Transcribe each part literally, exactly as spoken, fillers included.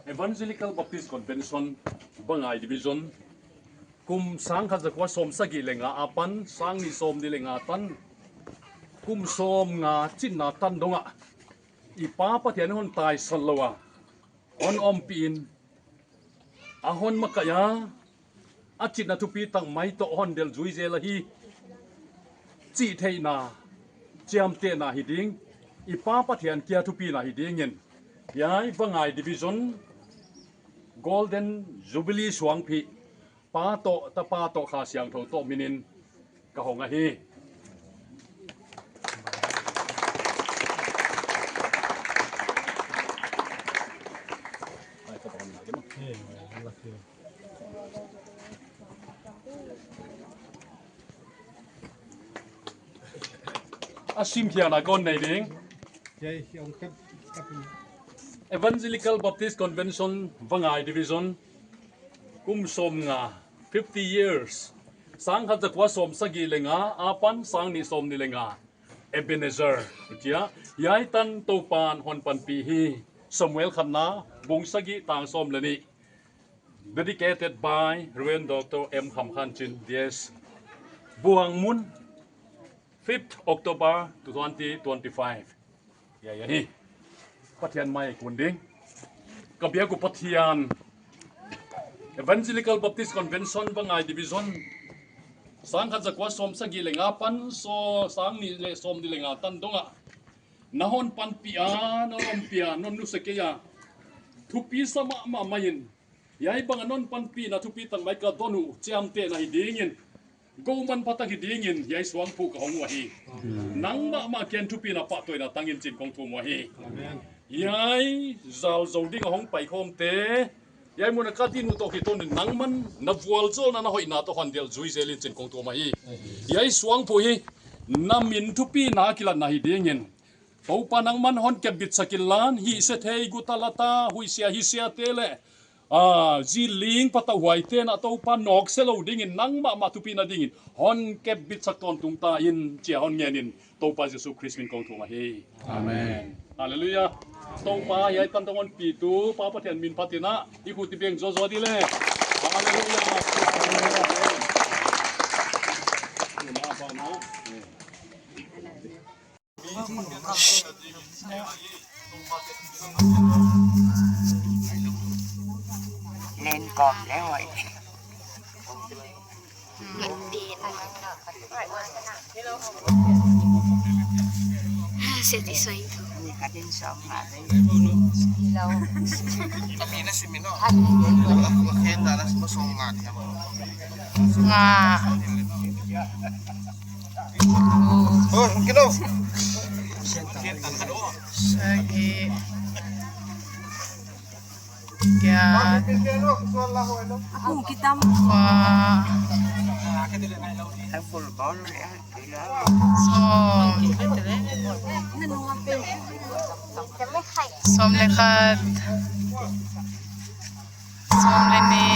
Evangelical Baptist Convention, Vangai Division, kum sangkhat jakua som sagi le nga apan, sang ni som ni le nga tan, kum som nga chinna tan donga, i Pa Pathian hon taisan lou a, hon umpi in, a hon makai a, a chinna thupi tangmai toh hon del jui jel ahi. Chih theina, chiamtehna hi ding, i Pa Pathian kia thupina hi dingin, hiai Vangai Division Golden Jubilee suangpi, Pa toh, Tapa toh, Kha Siangthou toh minin ka hong ahi. A simkhiana kon nei ding. Evangelical Baptist Convention Vangai Division, kum som nga, fifty years. Sangkhat jakua som sagi le nga apan, sang ni som ni le nga. Ebenezer, tia, hiai tan Toupan hon panpi hi. Samuel khatna, bung sagi tang som le ni. Dedicated by Reverend Doctor M Khamkhanchin, D S. Buangmun, fifth October twenty twenty-five. Hiai ahi. Pathian mai kon ding. Ka biak u Pathian. Evangelical Baptist Convention Vangai Division. Sangkhat jakua som sagi le nga pan, so sang ni le som ni le nga tan donga, na hon panpi a, na umpi a, non nuse kei a, thupi sa mahmah mai in. Hiai banga non panpina thupi tangmai ka don u, chiamtehna hi dingin, gou manpha tang hi dingin, hiai suangpi ka hong u ahi. Nang mahmah kia thupina pahtawi na tangin chin kong thum u ahi. Hiai jal jou ding a hong pai khom te, hiai muna ka din u toh kiton in nangman na vualzawlna, na hoihna toh hon del jui jel in chin kong thum u ahi. Hiai suangpi hi na min thupina kilatna hi dingin, Toupa nangman hon kepbit sak in lan, hihse thei, guta lata, huisia hisia te le, a, zi ling patau huai te na Toupa nok se lou dingin nang mahmah thupina dingin hon kepbit sak tawntung ta in, chia hon ngen in Toupa Jesu Christ min kong thum u ahi. Amen. Hallelujah. Toupa hiai tan tang hon pitu Pa Pathian min phat in a, i khuti beng zawzaw di le. Hallelujah. Len kom le hoi. Seti soin tu. Ni ka din som nga. Nga. Oh, kilo. Sagi. Kya? Kung kitam. Kua. Som. Som le khat. Som le ni.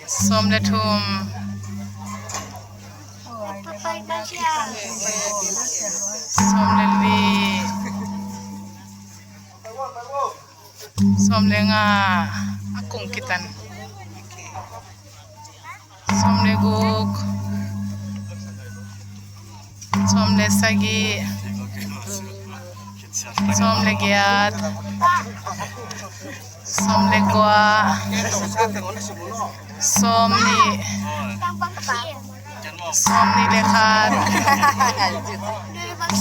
Som le thum. Som le li. Som le nga. A kung kitan. Som le guk. Som le sagi. Som le giat. Som le kua. Som ni. Som ni le khat.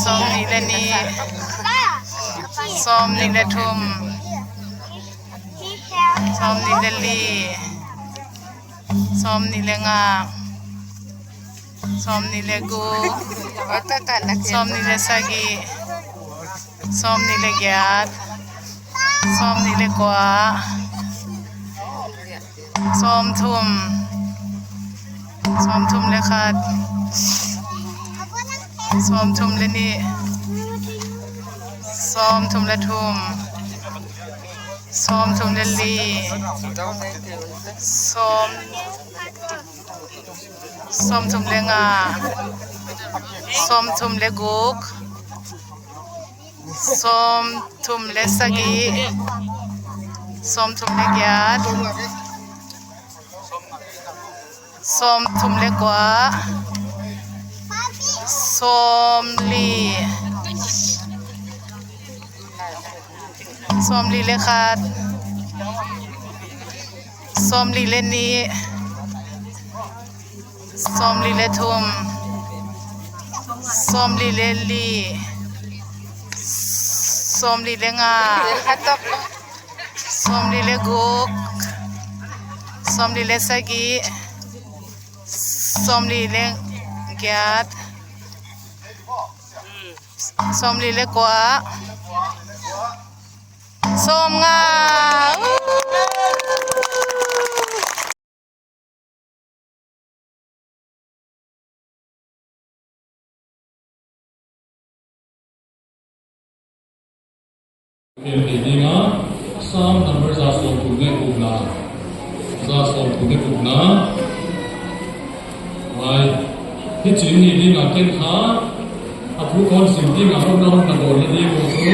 Som ni le ni. Som ni le thum. Som ni le li. Som ni le nga. Som ni le guk. Som ni le sagi. Som ni le giat. Som ni le kua. Som thum. Som thum le khat. Som thum le ni. Som thum le thum. Som thum le li. Som, som thum le nga. Som thum le guk. Som thum le sagi. Som thum le giat. Som thum le kua. Som li. Som li le khat. Som li le ni. Som li le thum. Som li le li. Som li le nga. Som li le guk. Som li le sagi. Som li le giat. Som li le kua. Som nga. Kem thei dinga, Psalm number ja som thum le gupna. Ja som thum le gupna. Mai. Hiche ni dinga ken kha. Athu kon sim dinga hung na hung na bol na ding ko su.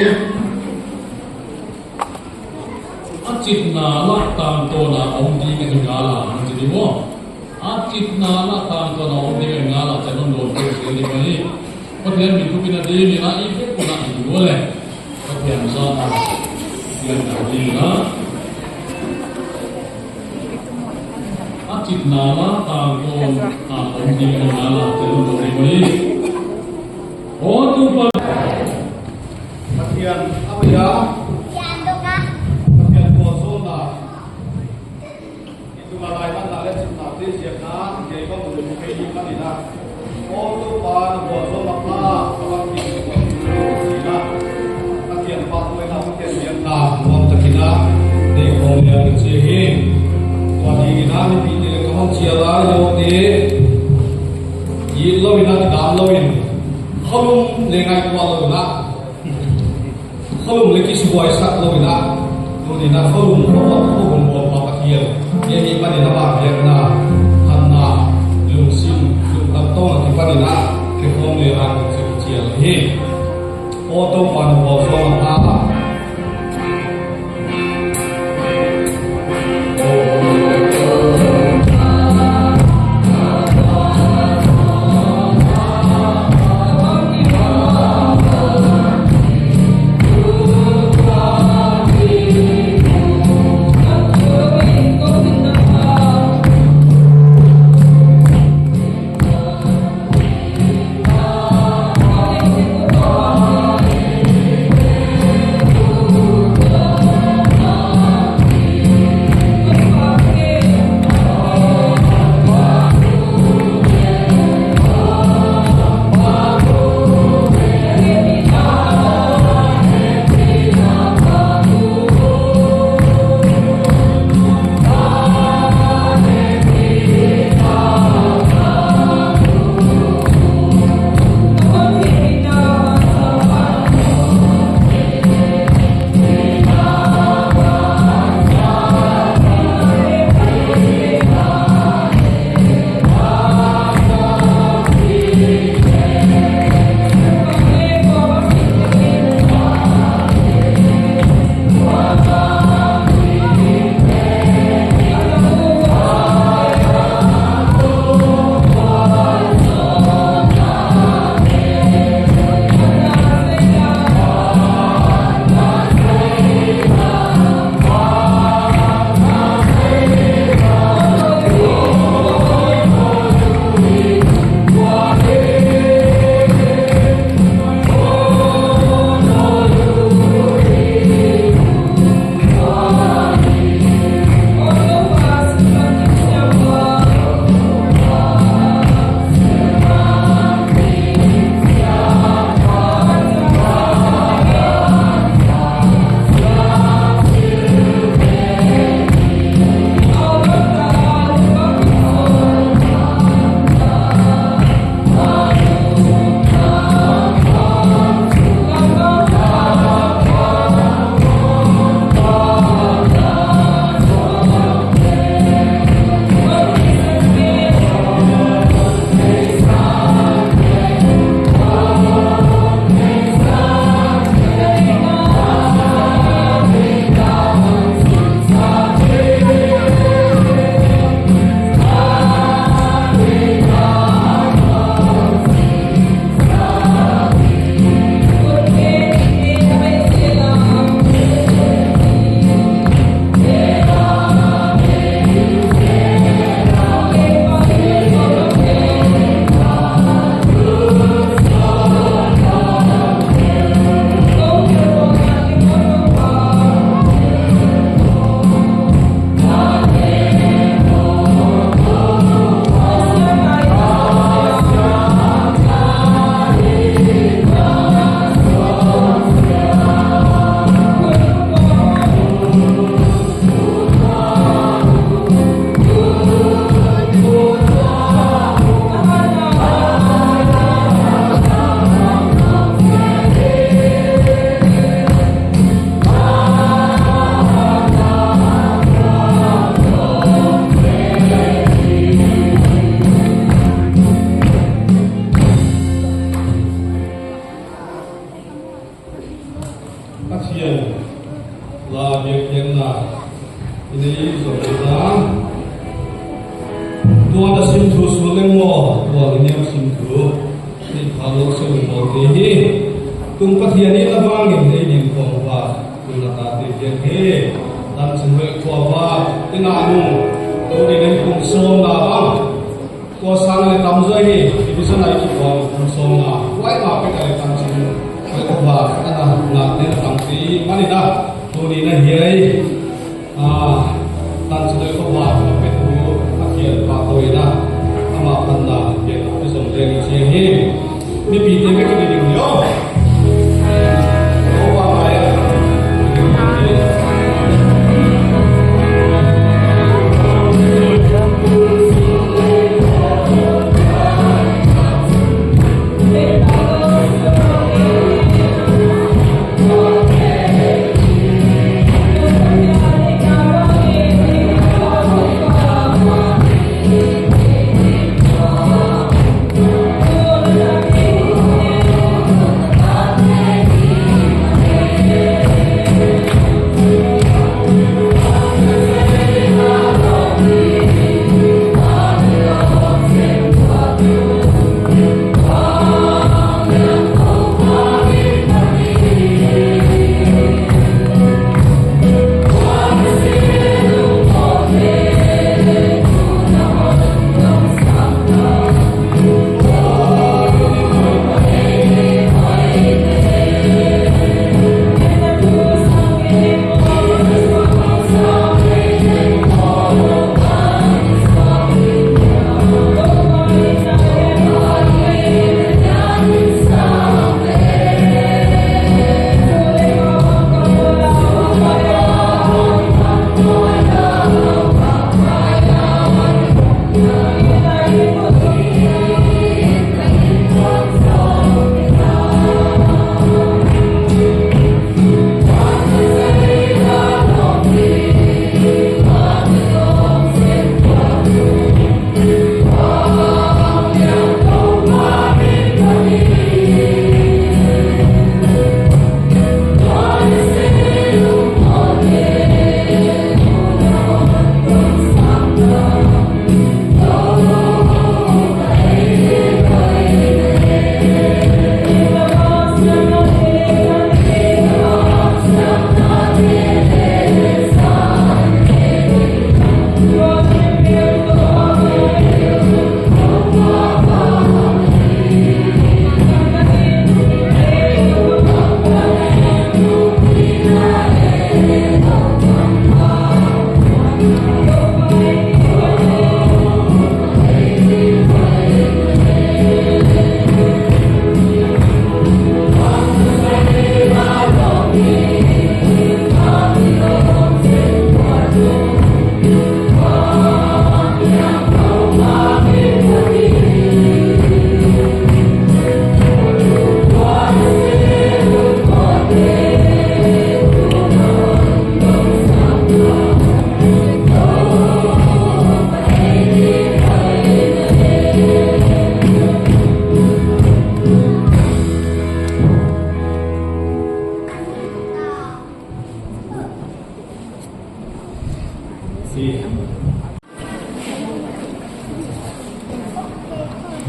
Achitna lah tangtaona um ding ahi ngal a, hung ti ding mo. Achitna lah tangtaona um ding ahi ngal a, chan um lo ko se ding mo hi. Pathen min thupina ding ni la i pe ko na i mo le. Pathen sa a. Pathen na ding la. Achitna lah tangtaona um ding ahi ngal a, chan um lo ding mo hi. O tu pa. Pathen, a, Pathen, Pathen ko so na. Itu ma lai man na le chun na te siam na, ke ko mu ke ni ka ni na. O tu pa na ko so ma pa, pa ki ko ni na. Pathen pa ko na ko ke ni na, ko ta ki na. Te ko ni a ke che hi. Ko ni na ni pi te ko chia la yo te. Yi lo ina, dam lo in. Kholum le ngai ko lo na. Kholum le kisuboisak lou ina, tuni na kholum, kholum, kholum bol pa Pathen. Ye ni pani na ba biak na, khan na, lungsim, lungdam tong a kipan ina, kikhom le ran, kichial hi. O to pa na bol so na pa. La biak biakna inei jong le ta. Tua na sim thu su leng mo, tua ni niam sim thu. Ni pha lo sim mo te hi. Tung Pathian in na vang in nei ning kong va. Tung na ta te biak he. Tan sim we kho va. Ina nu. Tua ni nei kong som na vang. Tua sang le tam joi hi, division a i kibol kum som nga, huai ma pet a le tam chin, huai kho va, ana nga ne tam ti, mani na, tuni na hiai, a, tan chin huai kho va, a pet u, a kian pa ko i na, ama pan na, kian ko ti som le ni chiang hi. Mipi te ka kiding ding leh.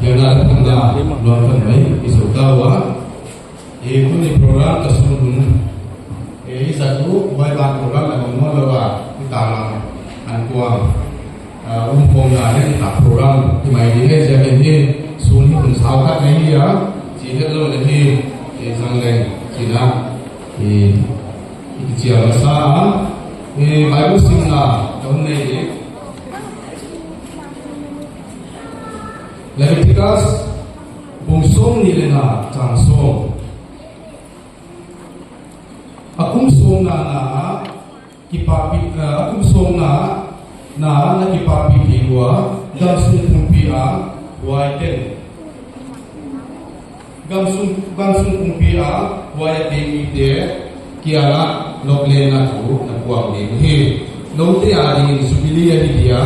Jana tanda luang kan mai, isu tawa. E, tuni program ka sung dun. E, i sa tu, bai ban program la mong mong la wa, i ta lang, an kuang. A, um pong na len ta program, i mai di he, ja ke ni, sun hi kun sao kat nei ya, chi het lo le hi, e, sang leng, chi na, e, i chi a la sa, e, Bible sing na, don nei di. Leviticus, bung som ni le nga, chang som. A kum som na na, kipapi, a kum som na, na, na kipapi thei lua, gamsung pumpi a, huai ten. Gamsung, gamsung pumpi a, huai a te mite, kia la, lop le na thu, na kuang ding hi. Lo te a ding in Jubilee a hi dia,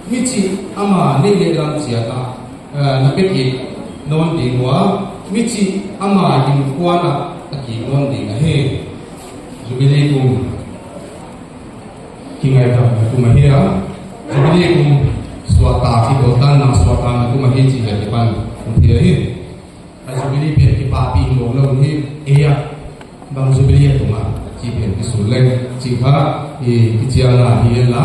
mi chi ama nei le lam chia ta. Eh, na pet it non ding ua, mi chi ama in kuan a, a ki non ding a he. Jubilee kum kingaidam na kum ahi a, Jubilee kum suata kidoltanna suatana kum ahi ti hi kipan um thei ahi. A Jubilee pen kipapi lou lou hi, eia bang Jubilee atunga ti pen kisul leng ti kha, i kichialna hi la,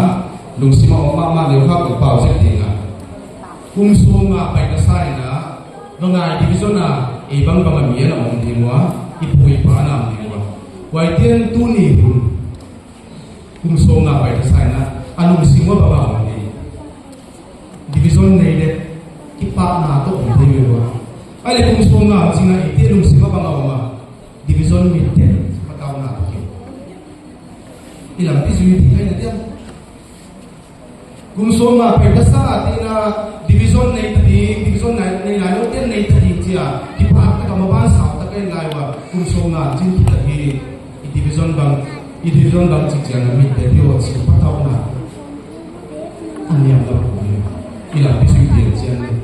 lungsima um mama neo kha kong pao jep ding a. Kum som nga pai kasa in a, Vangai division a, ei bang bang a mi ana um ding ua, i pu i pa ana um ding ua. Huai ten tuni hun, kum som nga pai kasa in a, a lungsim ua bang a um ding. Division nei le, kipana toh um ding ua. Ahile kum som nga ching a, eite lungsim ua bang a um a, division mit te, phatau na toh ki. I lampi jui ding ahi na diam. Kum som nga pai kasa a tina division nei ta ding, division nei, nei lai lou ten nei ta ding tia. Kipa ta ka maban sao ta ka in lai ua, kum som nga chin kita hi, i division bang, i division bang chi chiang a mit te pi o chi phatau na. Aniam da ko ni. I lampi sui ti chiang ni.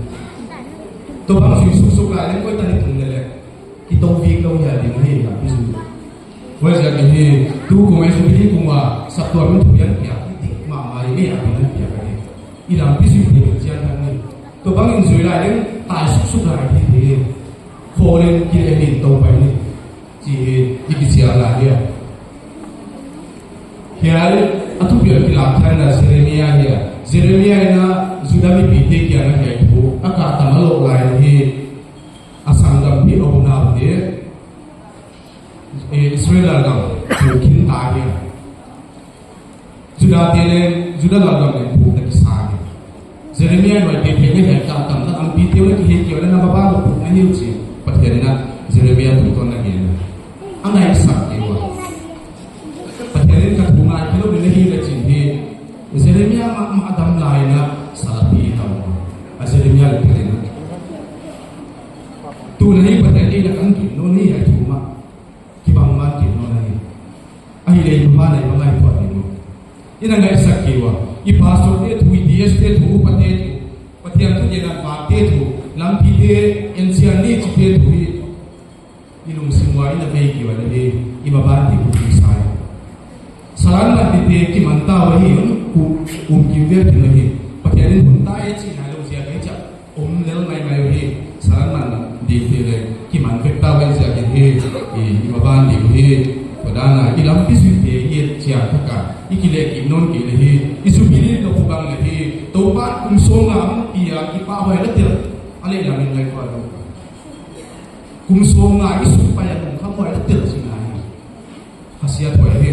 Tobang sui suk suk lai leng koi ta ni tung le le. Kitou vik lou hia ding hi lampi sui. Huaiziakin hi, tukum a Jubilee kum a, saptuam in thupian pia, dik mama hi, ei a pian pia ka hi. I lampi sui pia chian thang ni. Tobang in jui lai ding, tai suk suk lai ding hi. Kholin kile hin tou pai ni. Chi hi, i kichial lai hi a. Hiai, a thupian kilah thei na Jeremiah hi a. Jeremiah in a, Judah mipite kiang a hiai thu, a ka tam a lou lai hi. A sanggam hi a unau te, eh, Israel lal gam, thu khin ta hi. Judah te le, Judah lal gam le, thu ta kisa hi. Jeremiah noi te, te le, he ka tam na, ampi te le, ki he ki le, na baba lo thu na hi uchi. Pathian in a, Jeremiah thu ton na hi na. Angai sak te wa. Pathian in ka thu ngai kilo ni le hi le chin hi. Jeremiah ma, ma adam lai na, salapi ta wa. A Jeremiah le te le na. Tuna hi Pathian in a kan kit nom hi a thu ma. Kibang man kit nom hi. Ahile i ma nei ma ngai poi ni mo. I na ngaisak kei ua. I pastor te thu, i D S te thu, upa te thu. Pathian thu, i na pa te thu. Lampi te, ensian ni chi te thu hi. I lungsim ua, i na vei kei ua le hi. I maban ti khu sai. Salan man ti te kiman ta ua hi, um, ku, um kim ve ti na hi. Pathian in hun ta e chi na lo zia ve cha. Um lel mai mai hi, salan man di te le, kiman vek ta ve zia ki hi, i, i maban di hi, ko dana, i lampi sui te, i chia thaka, i kile ki non ki le hi, i su ki le to bang le hi, to ba kum som nga, i a, i pa hoi le tel, ale la min lai ko do. Kum som nga, i su pa ya kum kham hoi le tel si na hi. Hasia thoi hi.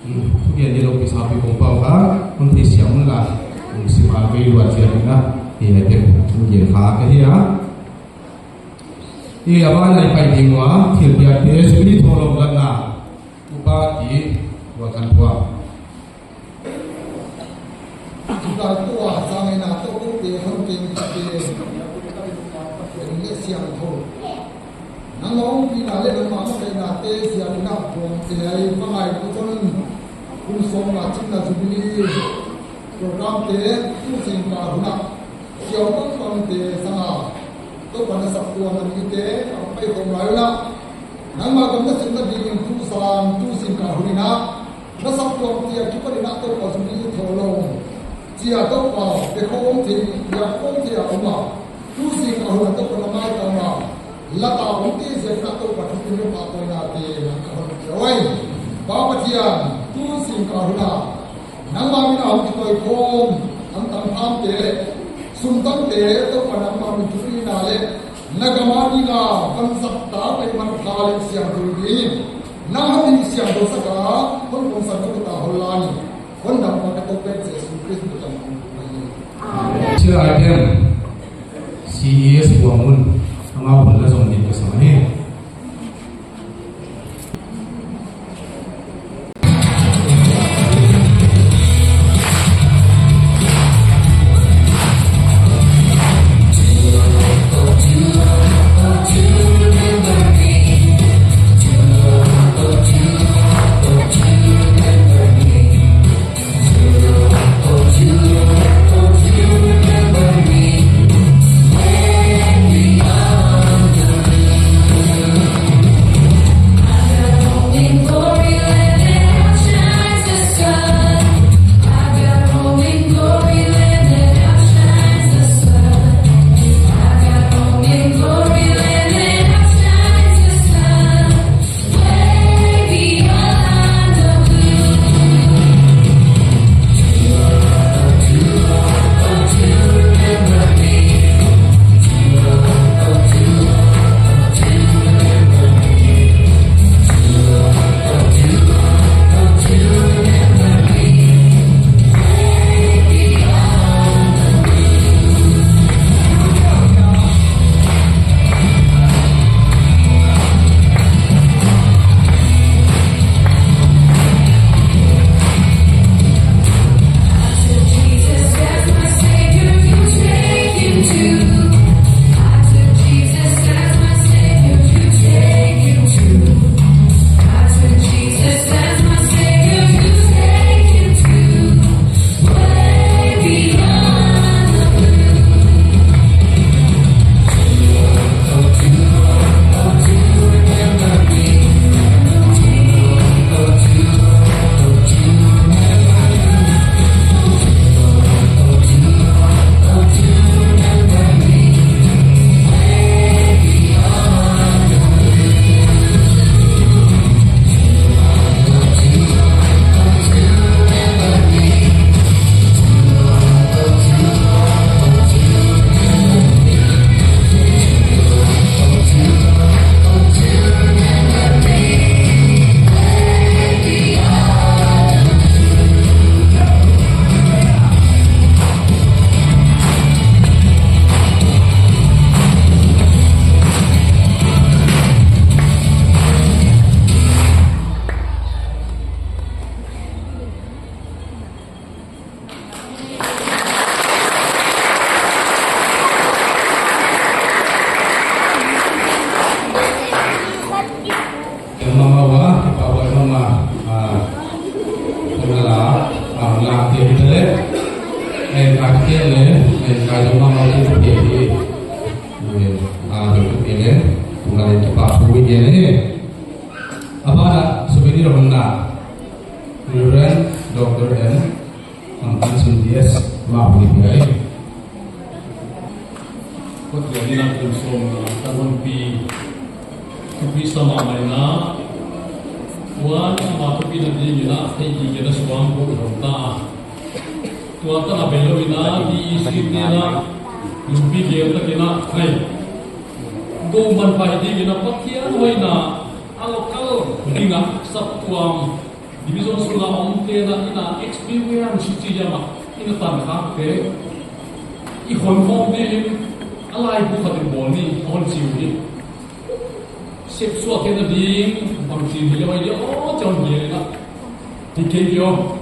Hmm, thugen ni lo kisa pi kong pau ha, mun thei siam mun la. Hmm, sima vei lua chia ni na. Hi hai te, thugen kha ka hi a. Hi a ba nai pai ding ua, thil pia te, sumi tho lo la na. Upa ti, ua kan tua. Chuta tua, sang ina to ko te, hon te, te, Pathian le siam tho. Nangma umpi na le nangma makaina te sia kina buang te ai mangai ko chon kum som nga chingna Jubilee program te tu sing ka huna. Siau tong tong te sanga. To pa na saptuam na mi te, ang pai ko ngai na. Nangma gam na sing na ding tu sang tu sing ka hunina. Na saptuam tia kipan ina to pa Jubilee tho lo. Chia to pa, pe khom thei, ya khom thei a um a. Tu sing ka hun a to pa na mai ta ma. La ta um ti zia ka to pa thu tin pa to na te na ka hun thei oi. Pa Pathian, tu sing ka hun a. Nangma min a hung kitoi khom, an tam tham te le. Sum tam te to pa nangma min thu na le. Na gam a ni na, kan sak ta pe man kha le siam tu ni. Nang hon hi siam do saka, hon kong san ko ta hon la ni. Hon dam pa ka to pe Jesu Christ ta man ko ni. Amen. Sila item, C E S buang mun, anga hon la jong ni ka sa ni. Ele, eh, kai dong ma ma tu tu ke ti. Eh, a tu tu ke le, tu ma le tu pa tu ke le. Apa na, souvenir hong na. Reverend Doctor M. Ang kan sin D S, ma hong ni pi ai. Kot ya ni na tu som na, ta hong pi. Tu pi sa ma mai na. Wan ma tu pi na di ni na, hei di ke na suang ko hong ta. Tua tana beilou ina, D E C te na, lumpi gel takin a, hai. Go man pai ding ina, Pathian hoina, a local dinga, saptuam, division sunga om te na, ina experience chi jama, ina tan kha te. I hon hon te, a lai bu khat in bol ni, hon chiu ni. Sep suak kei na ding, bang chin hi le hoi le, o, chon hi le na. Hi kei hi o.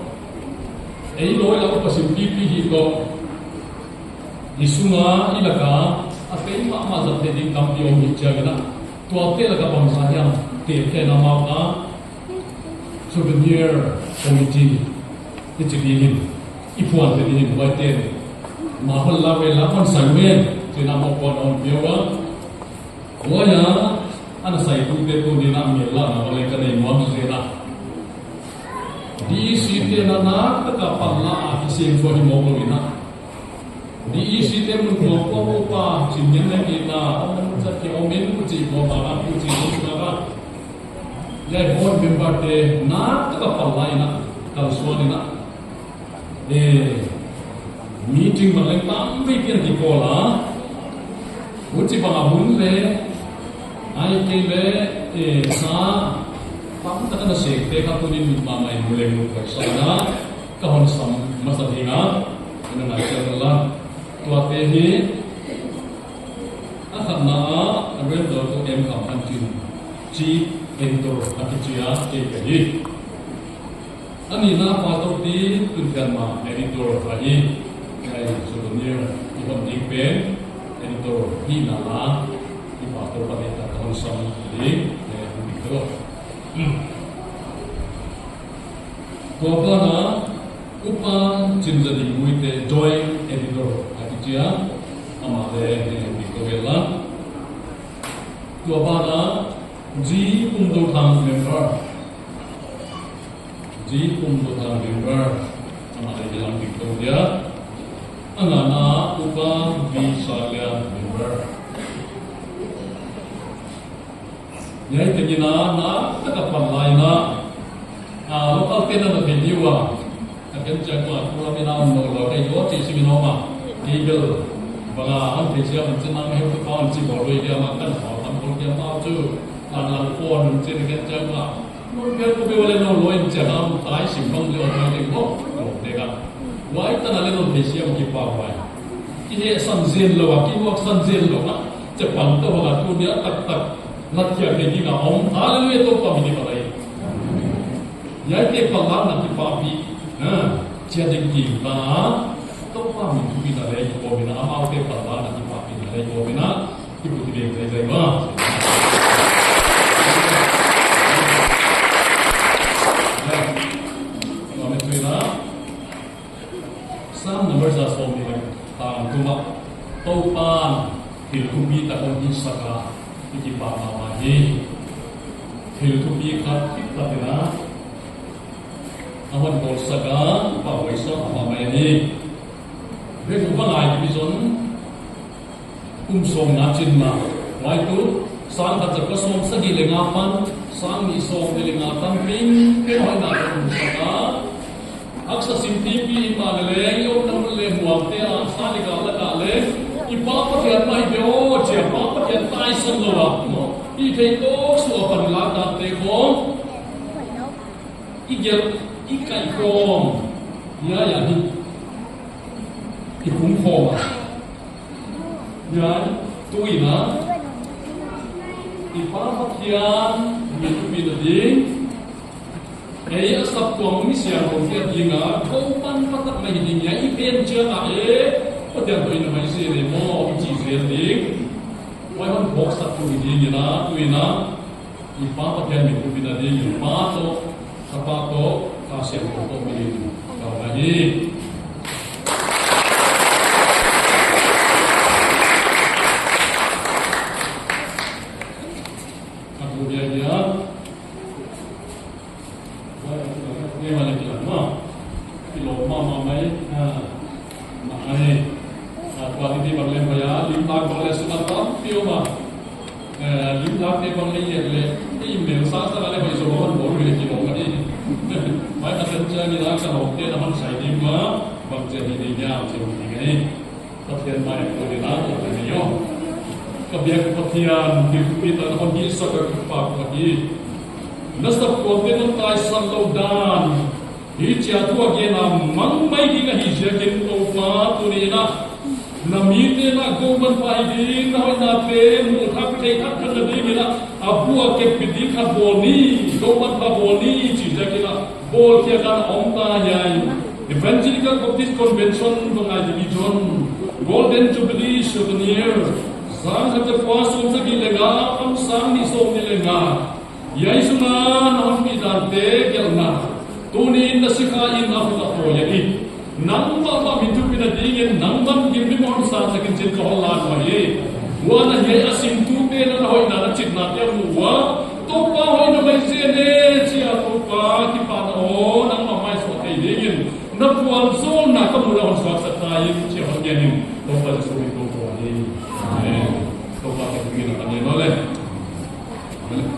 Ei loi la upa sim pi pi hi to. Hi sunga, hi laka, a pei ma ma zat te ding tampi om hi chia na. Tua te laka bang sa hiam, te te na mau ka. Souvenir committee. Hi chi ding hin. Hi phuan te ding hin, vai te. Ma hon la ve la hon sa ve. Chi na mo phuan on ve wa. Waya, ana sai tu te tu ni na mi la na wale ka nei mo mi je na. D E C te na na ta ka pan la a ki sem so hi mo lo na. D E C te mun ko ko ko pa chin nyen le ki na, o mun sa ki o min ku chi ko ba na ku chi ko na ba. Ya board member te na ta ka pan la ina, kal so ni na. Eh, meeting bang leng tam vei pian ti ko la. Huchi bang a hun le, ai kei le, eh, sa, tam ta kana se te ka tunin ma mai mu le mu ko sa na, ka hon sam masa ding a, ina na sia la, tua te hi, a khat na a, a ren do to em kam kan chin, chi, en to, a ki chi a, te ka hi. Ani na pastor ti tun kan ma editor ahi. Ai, souvenir, i hon ding pen, editor, hi na la, i pastor pa ta ka hon sam ding, eh, hon ding to. Tua pa na, upa chin za ding mui te joint editor, a ki chia, ama le, eh, hon ding to la. Tua pa na, G Pum Do Thang member. G Pum Do Thang member, ama le hilang ding to dia. Anga na Upa V Salia member. Yai te ni na, na, ta ka pan lai na. A, local te na na te ni wa. A ken cha ko a ko mi na no lo ke yo ti si mi no ma. Ke bel. Bala an te sia man chin na he ko pa an chi bo lo dia ma kan ho tam ko dia ma chu. An lang ko an chin ken cha ma. Mun pia ku pia wale no loin che ham tai sim bang le o mai ding mo. Ko de ga. Wai ta na le no pe siam ki pa wai. Ki he san zen lo a, ki wak san zen lo a. Che pan to wala tu dia tak tak. Na kia ke ding a om. Hallelujah, to pa mi ni pa dai. Yai te pa la na ki pa pi. Ha. Chia ding ki ta. To pa mi tu pi na le ko mi na ama te pa la na ki pa pi na le ko mi na. Ibu ti ding tai tai ma. Psalm number sa som ni lang. Tang tuma. Topan thil thupi ta kon hi saka. Iki pa ma ma hi. Thil thupi khat kit ta tina. Awan bol saka pa wai sa ma ma ni. Ve ku pa ngai ki zon. Kum som na chin na. Wai tu, sang khat ja ka som sagi le nga pan, sang ni som ni le nga tan pin, pin hoi na ka kum sa ka. Aksa sim pi pi ma le le, yo na le muang te a, sa le ka la ka le. I pa pa ke ma i be o, che pa pa ke tai san lo wa, no. I thei to su a pan la ka te ko. I gel, i kai ko. Ya ya ni. I kum ko ma. Yan, tu ina. I Pa Pathian, mi tu mi na ding. Ei a sap tuang mi siang hong kia ding a, ko pan patak mai ding ya, i pen chia ka e, Pathian tu ina mai si le mo, i chi zel ding. Wai hon bok sap tu ding ina, tu ina. I Pa Pathian min tu mi na ding, i Pa to, Chapa to, Kha Siangthou to min in, kau na hi. Male kilang ma. Kilom mama mai. Ha. Mai. Ha, tua ti bang le mai a, lim lak bang le sunga tampi um a. Eh, lim lak te bang le yet le. Email sa sa le mai so bang bol le kilom mai. Mai ka sen cha ni la ka lom te na man sai ni ma. Bang che ni ni ya che ni ngai. Pathian mai ko ni na ko ni yo. Ka biak Pathian, ki pi ta na kon hi sa ka pa ko hi. Na sa ko te na tai san lo dan. Hichia thu a gen a mang mai ding ahi ziakin Toupa tuni in a, na mite na go man pai ding, na hoina pen mu thak thei thak thak na ding in a, a bu a kep pi ding khat bol ni, go man pha bol ni, chi ziakin a, bol khia kan om ta hi ai. Evangelical Baptist Convention, Vangai Division, Golden Jubilee Souvenir, sang khat le pua som sagi le nga, am sang ni som ni le nga. Hiai sunga na hon pi dan te gelna. Tuni in na sikha in a hon a poi a i. Nangmah mah min thupina dingin nangman gim mi mon sa sa kin chin ka hon lan wa hi. Wa na hiai a sim tu te na na hoina na chitna te mu wa. Toupa hoina mai se ne chia Toupa kipana o nangmah mai so thei dingin. Na puan zolna ka mu na hon suak sa ta in chia hon gen in. Toupa Jesu min Toupa hi. Amen. Toupa ka min a ka ne no le. Amen.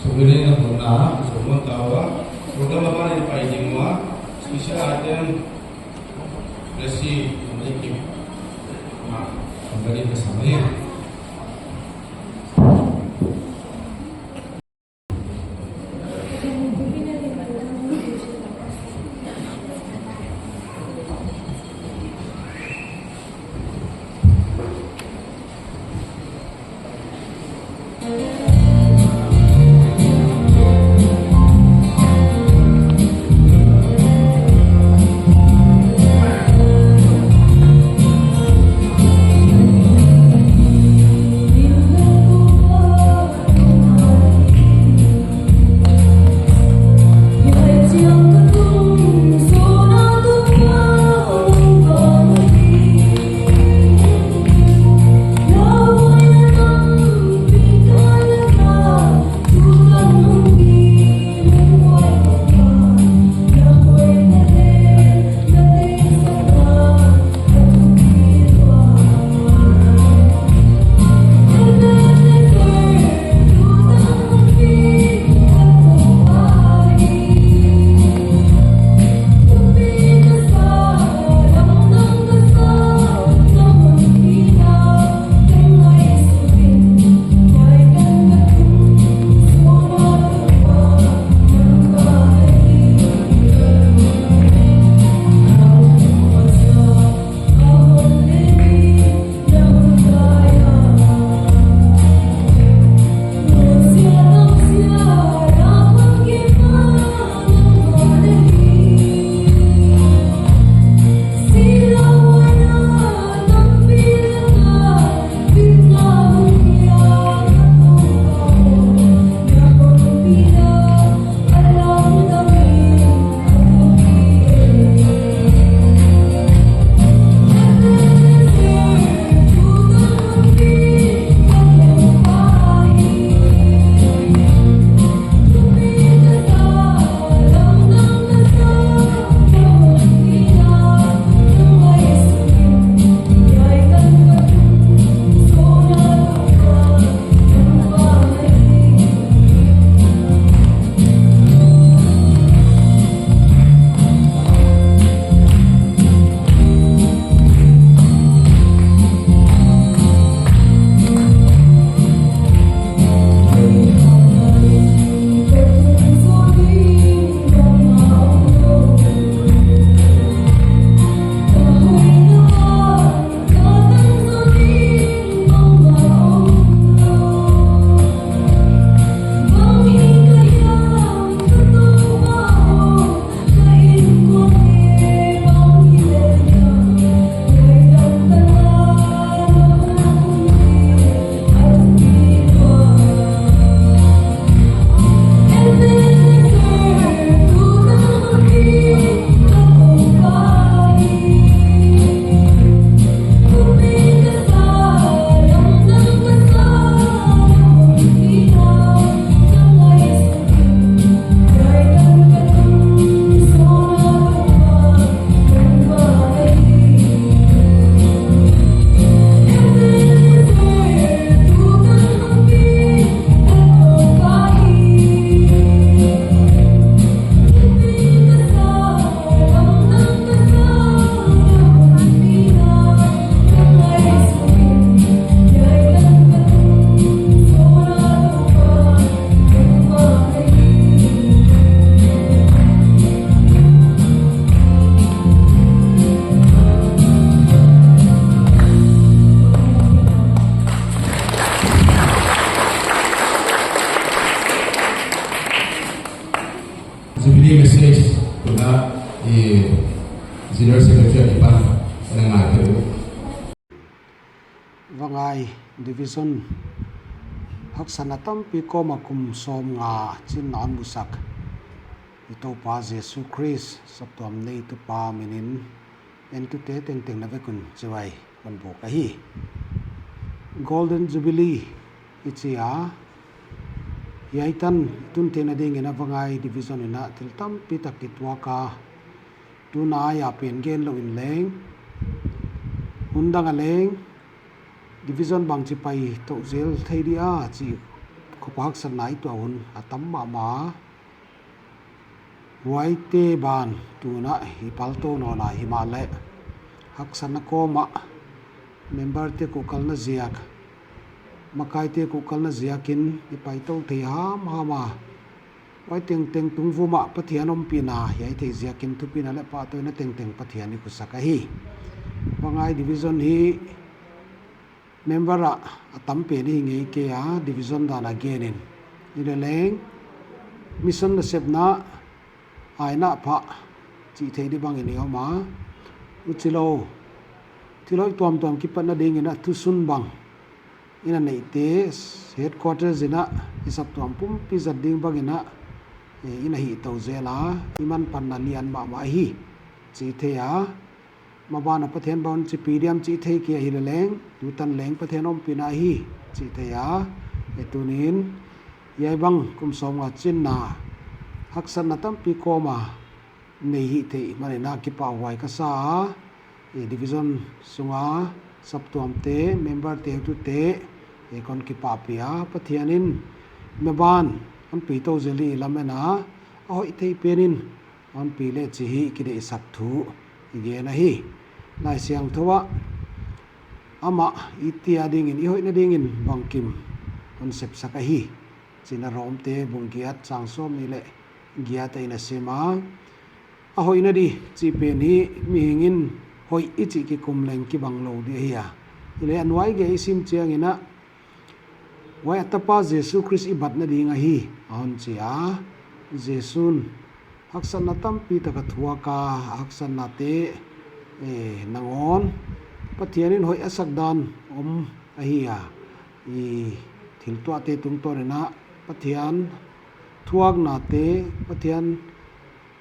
Souvenir na hon na, so mon ta wa. Program a bani pai ding wa. Special item. Blessing, Blessing. Ma, somebody bless me. Jubilee message tuna i General Secretary a kipan ana ngai thei u. Vangai Division haksatna tampi koma kum som nga chinna amusak i Toupa Jesu Christ saptuam neitupa minin entute tengteng na vekun chibai kon buk ahi. Golden Jubilee ichi a, hiai tan tun theina dingin a Vangai Division in a thil tampi tak kituak a, tuna a pen gen lou in leng, hun dang a leng, Division bang chi pai tou zel thei dia chi khopa haksatna i tuah hun a tam mahmah. Huaite ban tuna i paltou nawn a himahleh haksatna koma member te kuhkalna ziak, makaite kuhkalna ziakin i paitou thei hamham a, huai tengteng tungvum a Pathian ompina hiai thei ziakin thupina leh pahtawi na tengteng Pathian i khusak ahi. Vangai Division hi member a, a tam pen i hi ngei kei a, Division dan a gen in. Hileleng, mission nasepna, aina pha, chih thei di bangin i om a. Uchilou, thil hoih tuamtuam kipatna dingin a thusun bang i na neite, headquarters in a, i saptuam pumpi zat ding bangin a, eh, i na hih tou zel a, i manphatna lian mahmah ahi, chih thei a. Maban a Pathian bang chipi diam chih thei kei a hileleng, tutan leng Pathian ompina ahi, chih thei a. E tunin, hiai bang kum som nga chinna, haksatna tampi koma nei hih theih manin a kipahhuai ka sa a, e Division sunga saptuamte, member te, tute, e kon kipahpi a, Pathian in maban, hon peitou zel i lamen a, a hoih thei penin, hon pi leh chih hi kideihsak thu i gen ahi. Laisiangthou a, amah i tia dingin, i hoihna dingin bangkim hon sepsak ahi. Chihna Rom te bung giat chang som ni leh giat a i na sim a. A hoihna di chih pen hi mihing in hoih i chih kikum leng kibang lou di ahi a. Hileh a nuai gei i sim chiangin a, huai a tapa Jesu Christ i batna ding ahi, a hon chi a. Jesun haksatna tampi tak a thuak a, haksatna te, eh, nangawn Pathian in hoih a sak dan om ahi a. I thil tuah te tungtawn in a Pathian thuakna te, Pathian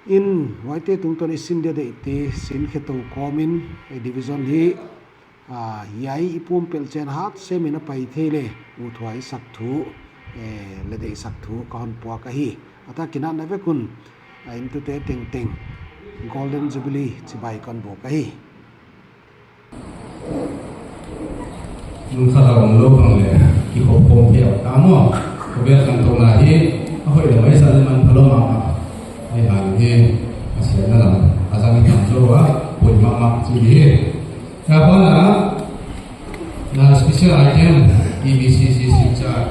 in huaite tungtawn i sin dia deih te, sin khe tou kawmin, eh, Division hi, ah, hiai i pumpelh chen hat semin a pai thei leh, uthuai sak thu, eh, leh deihsak thu ka hon puak ahi. A takin a na vekun, a entute tengteng, Golden Jubilee chibai kon buk ahi. Nung khat a um lou bang leh, kikhop khom thei a ta maw. Khovel khantouna hi, a hoih leh mai sa leh manpha lou mah a. Ahihhang hi, a siamna lam, a zang i tam zou a, poi mahmah chih hi. Ka pa na, na special item, E B C C signature.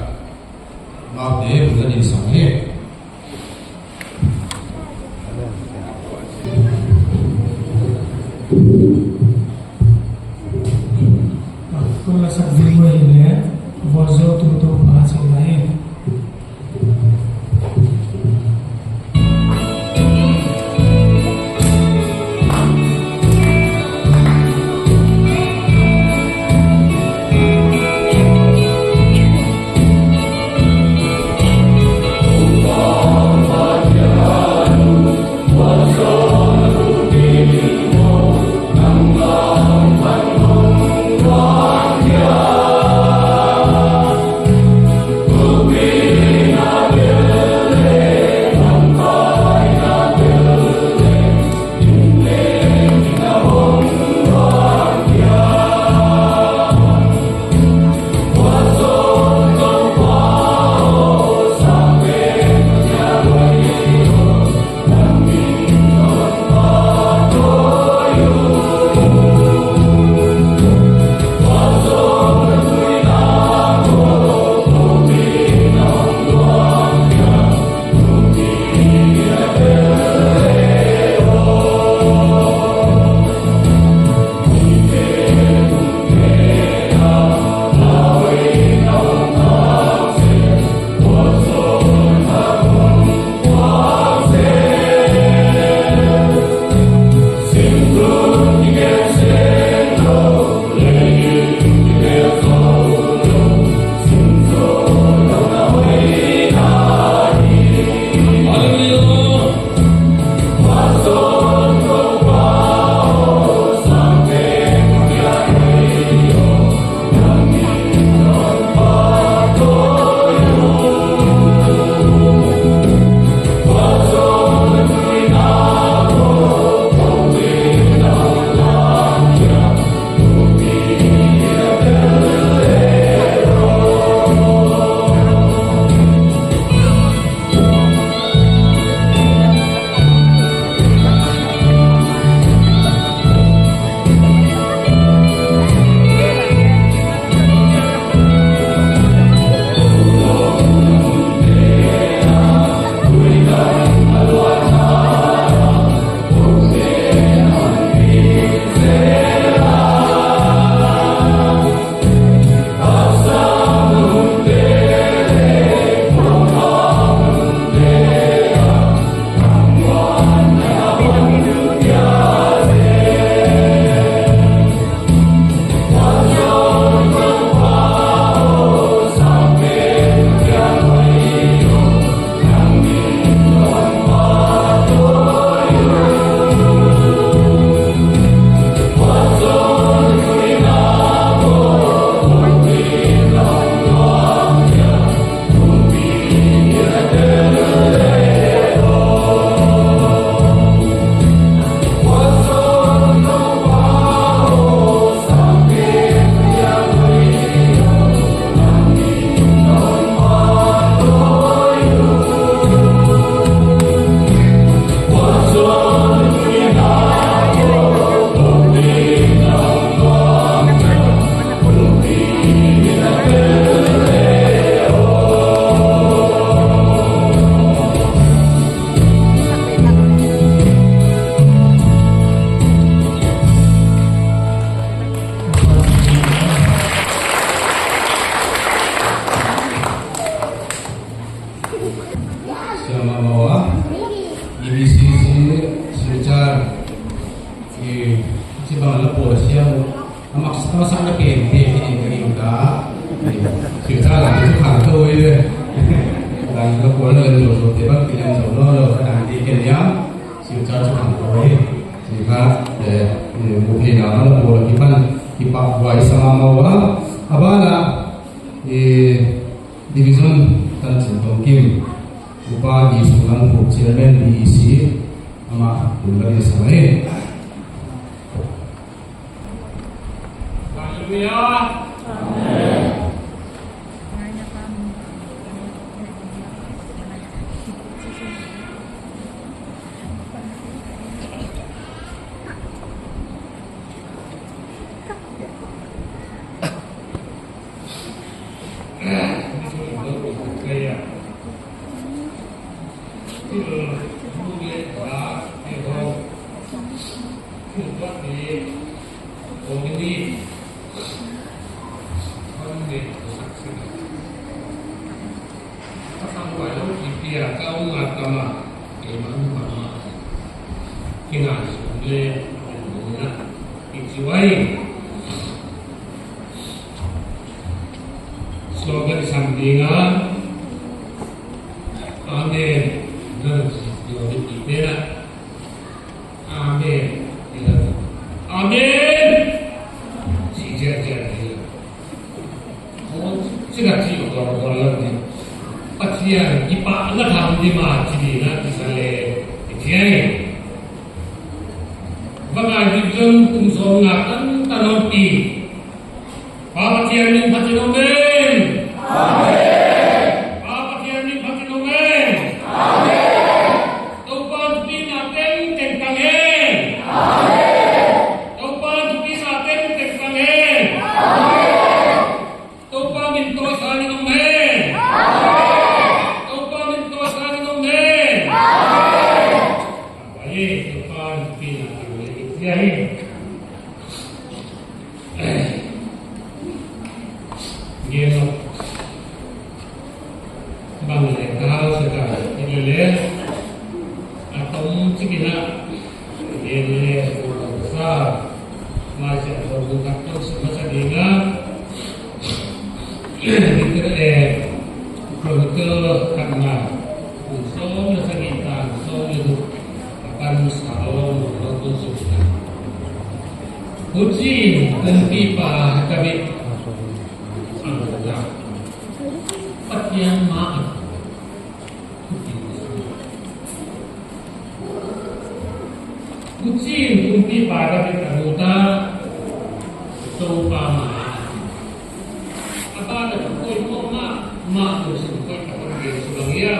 Mau te, bu na din sang hi. Kula sak ding mo hi le, bozo tu tu pa chang na hi. Mama wa, E B C C Silchar, eh, chibang la policy ang, amak, amak sa na P N P, ini kami ka, eh, Silchar la, itu kan tu, eh, dan la policy lo, lo, te bang, pinang lo, lo, lo, kan di kanya, Silchar tu kan tu, eh, sehingga, eh, eh, mungkin na, la policy pan, kipa, wa, isa mama wa, abana, eh, Division Tanchin Tongkim, Upa Isu Langkhup, Chairman D E C, ama, tun la ni sa mai. Hallelujah. Amen. Pathen vailoupi pia, ka um a tama, keima um a tama. Kingai sung le, na, kichiwai. Slogan sam dinga. Amen. Amen. Amen. Amen. Si jia jia jia. Hon, sina ti ko ko la ni. Pathian, kipana tham di ma ti di na ti sa le. Ti ai. Vanga di jong kum som nga tan tan hon pi. Pa Pathian min phat'in um hen. Amen. Pa Pathian min phat'in um hen. Amen. Toupa thupina tengteng tang hen. Amen. Toupa thupina tengteng tang hen. Amen. Toupa min toh sangin um hen. Amen. Toupa min toh sangin um hen. Amen. Amen. Toupa thupina tengteng tang hen. Geno. Bang le ka hausa ka, ile le. Atom chikina. Geno le, sa. Masa, sa, sa, sa, sa, sa, sa, sa, Peter, eh, Chronicle khatna, som le sagi tang, som le gup, apan sa, om, om, om, som. Huchiin, kumpipa David, Pathian ma a. Huchiin kumpipa David alut a, Toupa ma a. Abana thu poimo mama, thu sung koi ka pon gen chu bang hia.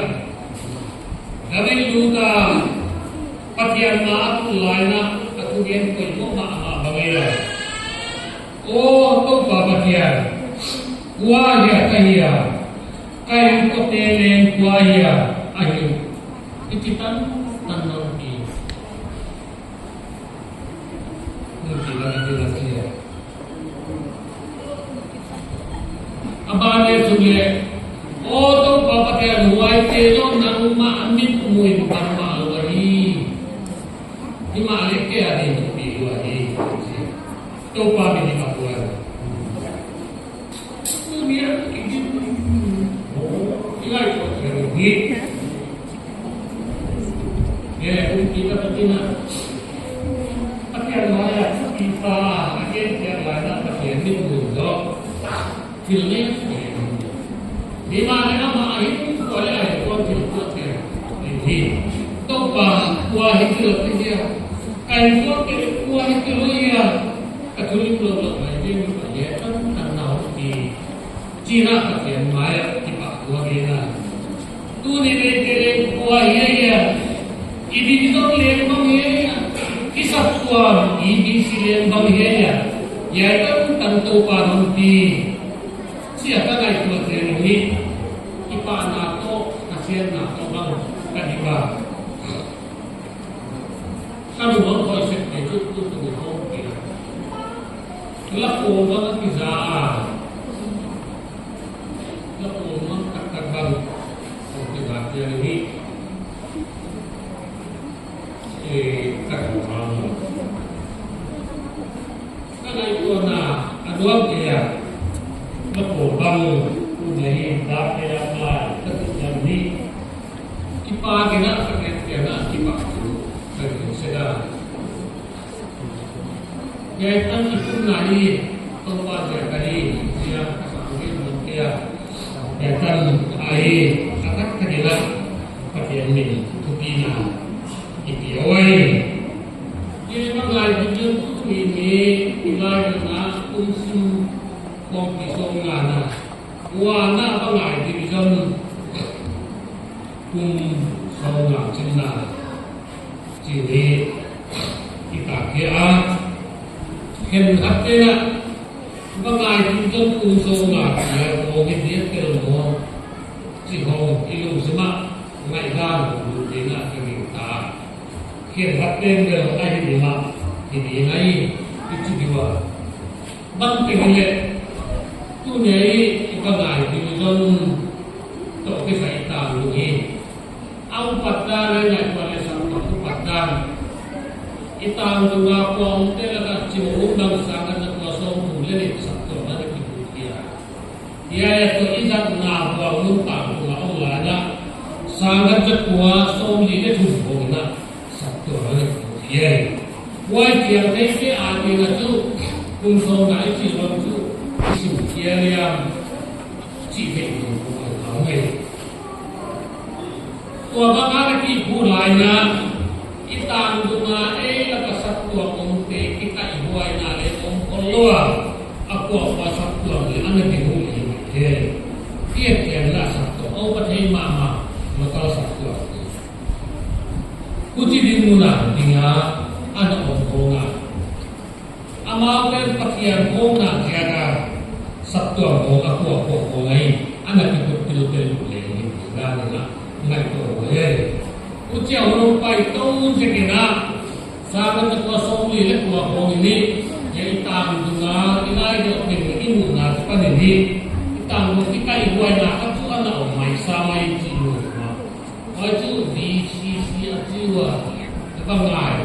David lut a, Pathian ma a alut lai in, athu gen poimo mama bang hia. O Toupa Pathian, kua hia kahi a, Ka inkote leng kua hia ahiu. Iti tan tan nong pi. Nong pi la pi la pi. Abana chule, O Toupa Pathian, huaite jong nangma mit mui bang ma lou ahi. Hima le kei a ding pi lou ahi. Toupa min hi ma kua. Toupa, kua hi thil ti hia? Ka inkote kua hi thil hia? Ka thu lim lou lou mai ding, ka hia tan tan nau ti. China Pathian mai a kipah tua gei na. Tuni nei te leng kua hia hia. I division leng bang hia hia. I sap tua I B C leng bang hia hia. Hia tan tan Toupa nong pi. Chia ka ngai tua te nong hi. Kipana toh, ka sian na toh bang ka di ba. Ka lung hoi sek te chu tu tu ni hoi te. La ko bang a kiza a. La ko bang tak tak bang. Ko kiza te ni. Ka ngaituana a nuam kei a, na po bang, tuni a hi, da pe a lai, ka tu jam ni. Kipa kei na, ka kei kei na, kipa tu, ka kei se da. Yai tan i kum na hi, tong pa ja ka hi, ja ka sa ngi mo kei a. Yai tan a hi, ka tak ka di la, ka kei min, tu pi na, i pi awai. Ye Vangai division tu tu ni ni, i lai na kum sum kong pi song nga na. Wa na Vangai division kum song nga chin na. Chi ni i ta ke a. Khen hat te na. Vangai division kum song nga chi a ko ke dia ke lo mo. Chi ho i lu sima ngai da mo lu te na ke ni ta. Khen hat te de lo ai ni ma. Ni ni ngai i chi di wa. Bang te le, tuni a i Vangai division to ke sa i ta lu hi. Au pat da le ngai pa le sa pa ku pat da. I ta lu nga ko ang te la ka chi u dang sa ka na ko so mu le ni sa to na ki bu ya. Ya ya to i sa na ko ang ta ku la ong la na. Sa ka cha ko so li le thu ko na. Saptuam a na kipu thei e. Huai chiang thei te a ding a chu, kum sawm na i chih bang chu, i sim thei a liam, chih thei ding kum a thau mai. Tua bang a na kipu lai na, i tang dung a ei la ka saptuam om te, kikaihhuai na le om khol lou a, a kuah ua saptuam le a na kipu thei mai thei. Tiat tiat la saptuam, au pa thei mama, local saptuam. Huchi ding mun a ding a, ana om khong a. Amau ten Pathian khong na kiat a, saptuam khong a kuah kuah khong a hi, ana kikut pil pil le hi, ding a, ngaihtuah u le. Huchi a hung pai to mun che kei na, sanga te kuah sawm li le kuah khong in hi, ya i tang dung a, i lai deuh ding i mun na te pan in hi, i tang dung kikaihhuai na khat chu ana om mai sa mai chi mun a. Huai chu V C C a chi ua, Vangai,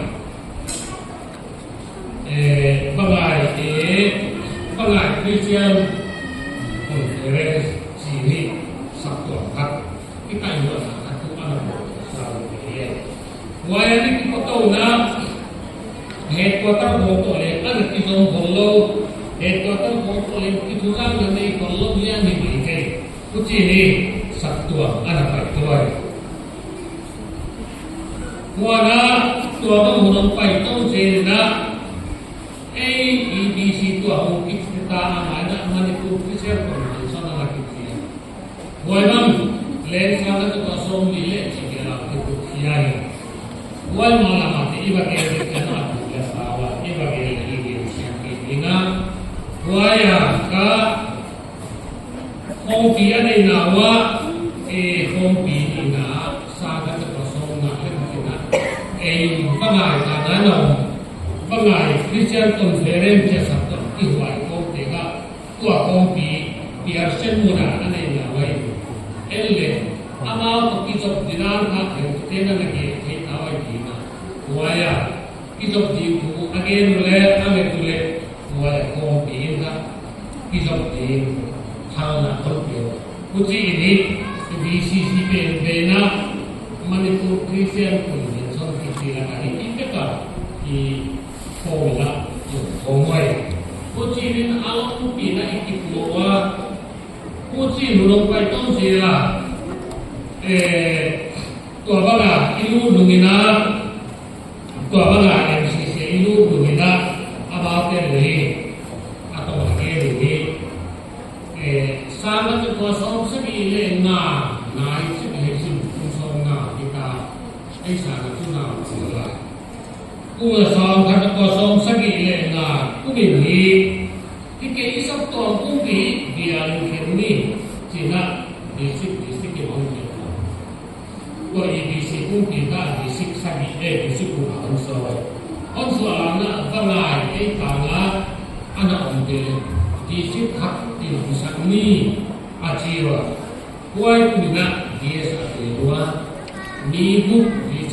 eh, Vangai, eh, Vangai Christian Conference chi hi saptuam khat. Kikaihhuai na khat chu ana bol sa u hi. Huai a ni kipat to na, headquarter bol to le, ana kijom bol lou, headquarter bol to le, kithuzang na nei bol lou hi a ni mai kei. Huchi hi saptuam ana pai tuai. Huan a tua bang hun hong pai tong chen in a, ei E B C tua hong kiti ta a ngai na Manipur Christian Convention ana kiti. Huai bang leng sang na tua sawm li le chi ke la kiti a hi. Huai ma la ma te i va ke te te na tu le sa wa i va ke le i ke siang ke ni na. Huai a ka Khompi a neina ua, eh, khompi neina, sanga te kuah sawm nga le khat in a, eh, Vangai ta na no, Vangai Christian Conference a saptuam kihhuai khom te ka, tua khompi, Pearson mun a a neina ua in, en le, amau toh kijop ding a kha, en te na na ke, thei ta ua in a, ua ya, kijop ding thu, a gen u le, a nget u le, Huai a khompi in kha, kijop ding, thalna khol peh. Huchi in hi, V C C pen pen a, Manipur Christian Convention kiti la ka hi, i pek a, i khom la, i khom huai. Huchi in a lungpi na i kipu ua, huchi in hung pai tong jia la, eh, tua bang a, i lut nung in a, Tua bang a M C C a i lut nung in a, amau pen le hi, a tong a ke le hi. Eh, sanga te kuah sawm sagi le nga, nai sik le sim kum sawm nga hi ta, ei sanga chu na chu la. Kum a sawm khat te kuah sawm sagi le nga, kum in hi, hi kei i saptuam kum hi, bia in khen ni, chi na, district, district i hong khen. Tua E B C kumpi kha district sagi, eh, district kum a hon suah. Hon suah a na Vangai ei tang a, ana om te district khat in hon sak ni a chi ua. Huai kum in a D S a te ua. Mi gup district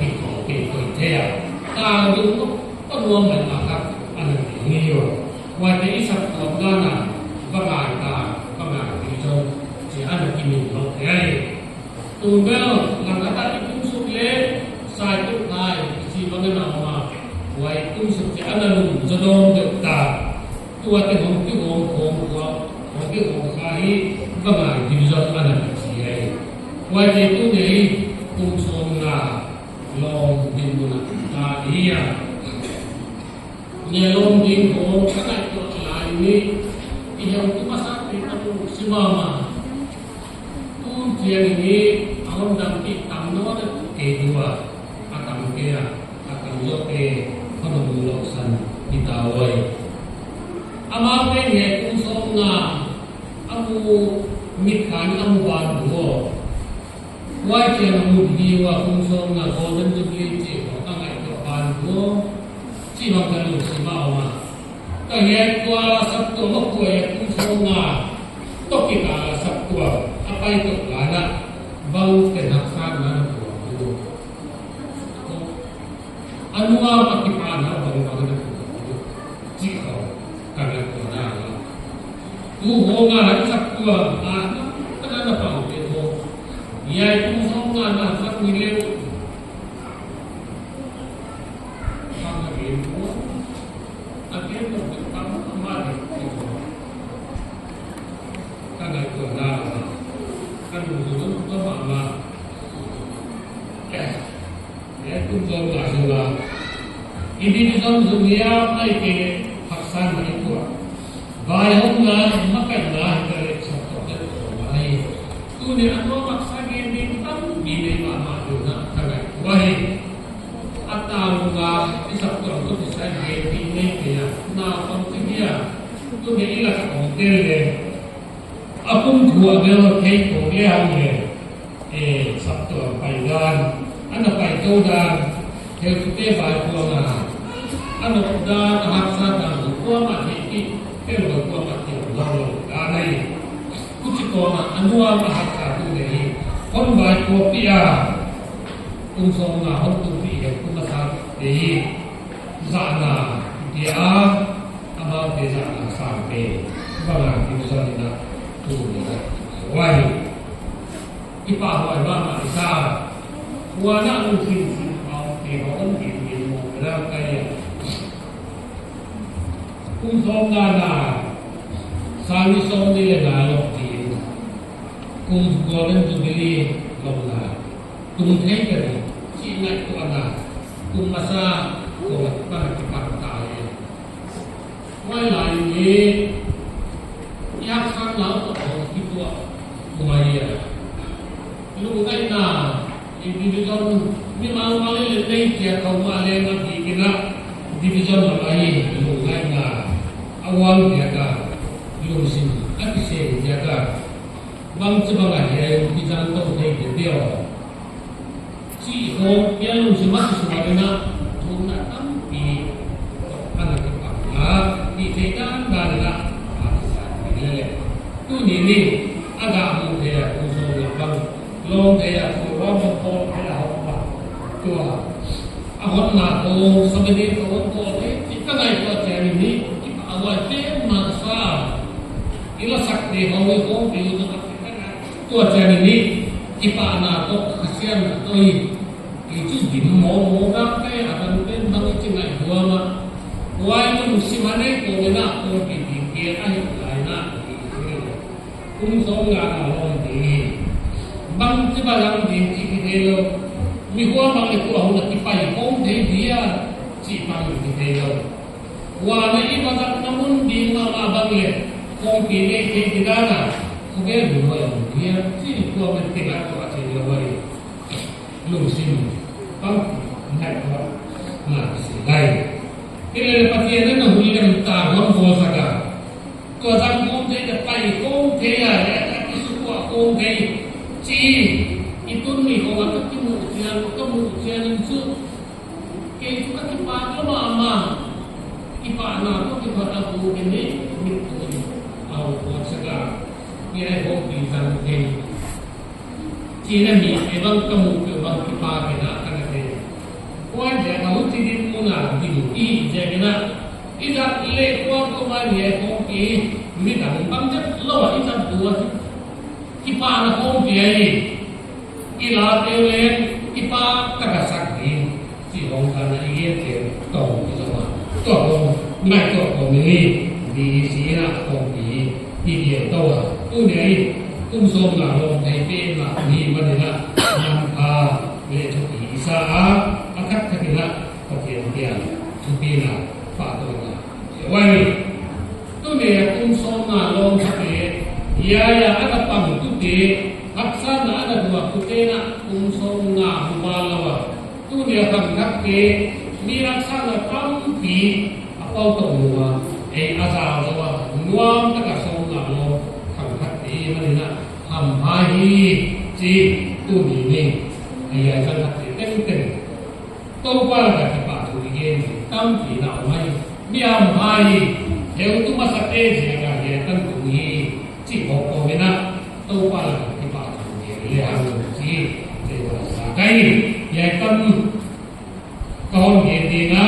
kikoi, kikoi thei a. Ka ding ko, ko nuam mai ma kha, ana ti ni yo. Wa te i sap ko na na, va ngai ta, va ngai ti jo, si ana ki min lo te ai. Tu bel, lang kata i kum suk le, sai tu kai, si va na na ma. Wa i kum suk te ana lum, jo dom de ta. Tua te hong kigong, hong kua, hong kigong kha hi, va ngai division ana chi ai. Tua te tu nei, kum som nga, long ding muna, ta hi a. Nia long ding hong, ka ngai tua lai ni, i hong tu masa te ta tu si mama. Tun tiang ni, a hong dam ti tam no na ke dua, a tam ke a, a tam jo ke, hong mu lo san, ti ta oi. Ama pen he kum som nga, amu mit khan amu ban duo. Wai chen amu di wa kum som nga golden jubilee che ko ka ngai ko ban duo. Chi bang ka lu si ma ma. Ka he ko la sap to ma ko he kum som nga. To ki ka la sap to. Apai to la na. Bang te na khan na ko. Anua ma kipana bang bang na ko. Chi ko, ka na ko na. Tu ho nga na sak tua, a, ka na na pa te ho. Yai tu ho nga na sak ni le. Ka na ke ko. A ke ko ka ma de ko. Ka na ko na. Ka nu ko ma ma. Kum som nga sung a. Ini ni som sung hia mai ke haksa mai tua. Vai hom nga makai nga hi ka le sap to te ko mai. Tuni anua haksa gen ding tam bi nei ma ma tu na ka ngai tua hi. Ata nga i sap to ko ti sai gen ding nei ke ya. Na pam ti hia. Tuni i la ka ong te le. A kum thua bel thei ko le hang le. E, sap to pai dan, ana pai to dan, thil tu te bai ko na, ana ko dan, a haksa dan, ko ma thei ti, thil ko ma thei lo lo dan ai. Ku chi ko ma, anua ma haksa tu le hi, kon bai ko pi a, kum som na hon tu pi he, kum ma sa te hi, za na, ti a, ama te za na sa te, ba na, ti sa ni na, tu ni na. Wai. Ipa wai wa ma isa. Wa na lu sin sin pao te ho an ke ke mo ra kai ya. Kum som nga na. Sang ni som ni le nga lo ti. Kum Golden Jubilee lo na. Tum thei ka ni. Chi ngai ko na. Kum masa ko pa na ki pa ta le. Wai lai ni, i haksatna toh kituah umai a. Lungngaina, i division, mi mang mang le nei kia kau ma le na ti kina, division la mai, lungngaina, awang kia ka, lungsim, a kisei kia ka. Bang chi bang a hi, kijang to thei te teo. Chi ho, pia lungsim a kisunga dena, thumna tampi, ana kipang a, ti thei dan dan a, a kisa, ti le le. Tuni ni, aga mu thei a, kum som nga bang, long thei a, kum wa mo ko thei a, ho ma. Tua, a hon na ko, sabedi ko, ko, ti ka ngai ko, tia ni ni, ki pa wa te ma sa. Ila sak te ho, ko, pi, ko, Tua chani ni, kipana toh, khasiamna toh hi, i chu dim mo mo ka kai a kan pen bang i chi ngai hua ma. Wai lungsim a nei ko le na ko pi pi ke a hi lai na, kum som nga na lo ti. Bang ti ba lang ti chi ki thei lo. Mi hua ma le ko a hung na kipai kong thei dia, chi bang ti thei lo. Wa na i ma tak na mun ding ma ma bang le, kong pi le ke ti da na, ko ke lu wa lu ya, ti ko me te ga ko a te lo wa i. Lungsim, pang, nai ko, na si lai. Ke le Pathian na hun lem ta gon ko sa ka. Tua jang kong te ka pai kong te ya, ya ta ki su ko kong te. Chi, i tun ni ko ma ka ki mu chian, ka mu chian chu. Kei chu ka kipah lou mama. Kipahna toh kipah a bu kei ni, mit tu ni. Au, ko saka. Ni ai ho pi jang kei. China mi, e bang ka mu, e bang kipah kei na, ka na kei. Ko ai ja ka hu ti din mu na, din i ja kei na. I ja le ko ko ma ni ai ho pi, mi dang bang ja lou, i ja bu a. Kipahna ho pi ai. I la teu le, i pa taka sak ding, chi hong kana i gen teu, to hong ki zong a. To hong, ngai to hong ni, di si na hong ki, i gen to a. Tu ni ai, kum som na hong thei pe na, ni ma ni na, nam ka, le tu ki sa a, a khat khat ni na, ko ki ang ki ang, tu pi na, pa to na. Wai ni, Tuni a kum som nga lom khat e, ya ya ana pang tute, haksatna ana duak tute na kum som nga mu ba lou a. Tuni a khangthak te, mi haksatna tampi a pau toh mu a, ei a za zo a, nuam taka som nga lom khangthak te, manina ham ha hi, chi tuni ni, ei a khangthak te teng teng. Topa la ka kipah thu i gen tampi na um ahi. Mi ham hai, heu tu masa te jeh a ka gen tan tu hi, chi ho ko me na, Topa la ka kipah thu gen le hang chi, te ko sa kai, ya kam, ka hon gen ding a,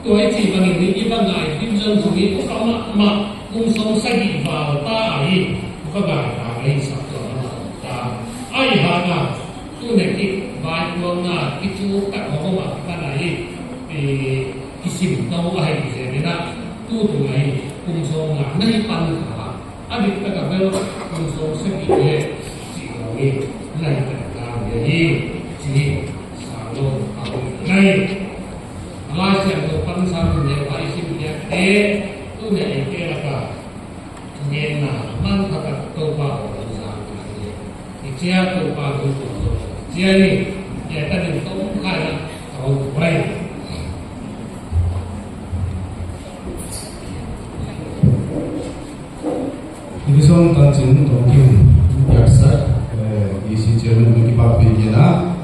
tu ai chi bang ni i bang ai, dim zon thu ni, ko ka ma, ma, kum som sagi val ta ai, ko ka gai ta ai sa to na ta. Ai ha na, Tuni kivaipuina, kichu tak ho ma kipan ahi, eh, kisim tau ahi jeh in a, tutu ahi, kum som nga nahi pan kha, adik taka bel, kum som sagi le, chi ho hi, nahi pan kha ahi, chi, sa lo, a ho nahi. Lai siam lo pan sa lo ne, pai sim ya, eh, tuni ai ke la ka. Ngenna, man phatak Topa ho zang ka hi. Hichea Topa ho zang. Chia ni, ya ta ding tong khai na, ka ho bai. Division Tangchin Tongkim, Yaksa, eh, D C Chairman, Mikipa Pin Yena,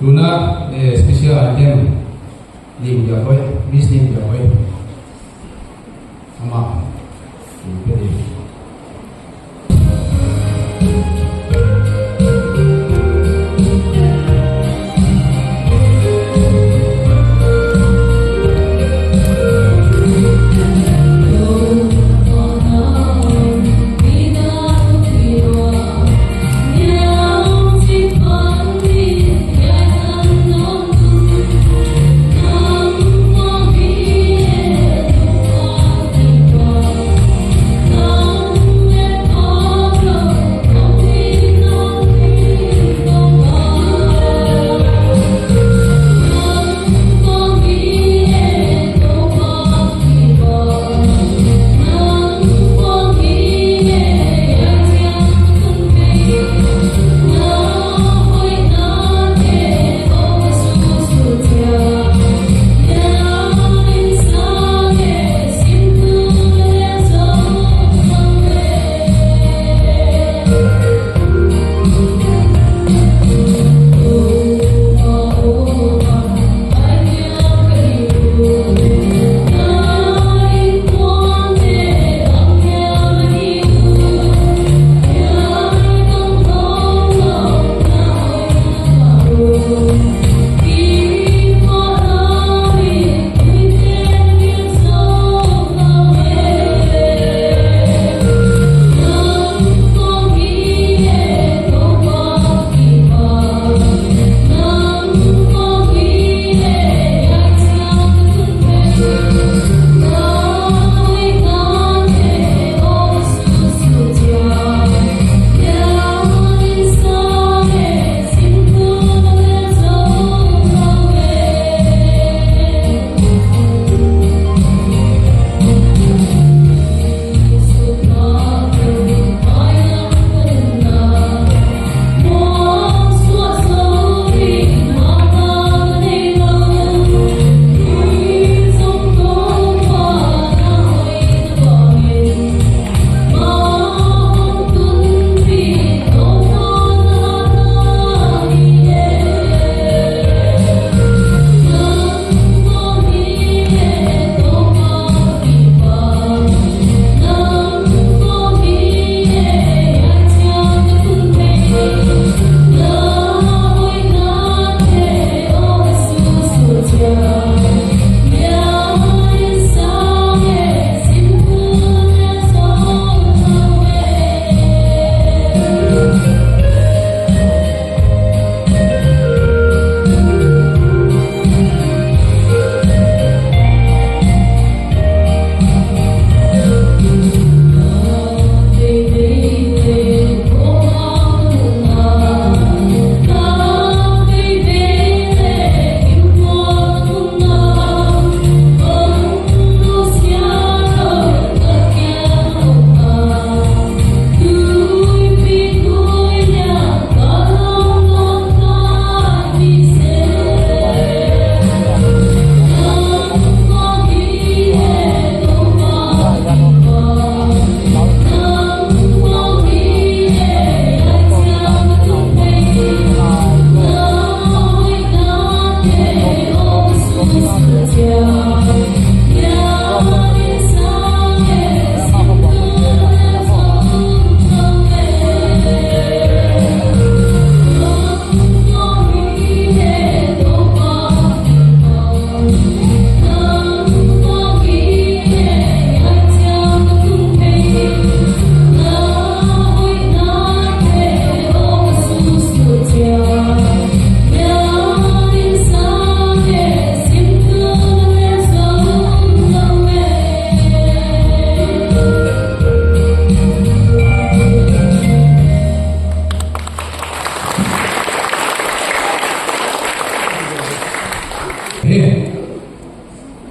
Luna, eh, special item, Lim Yakoi, Miss Lim Yakoi. Ama.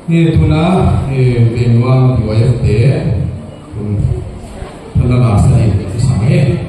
Hi tuna, eh, Benua P Y F te, tun, tun la sa ni, sa ni.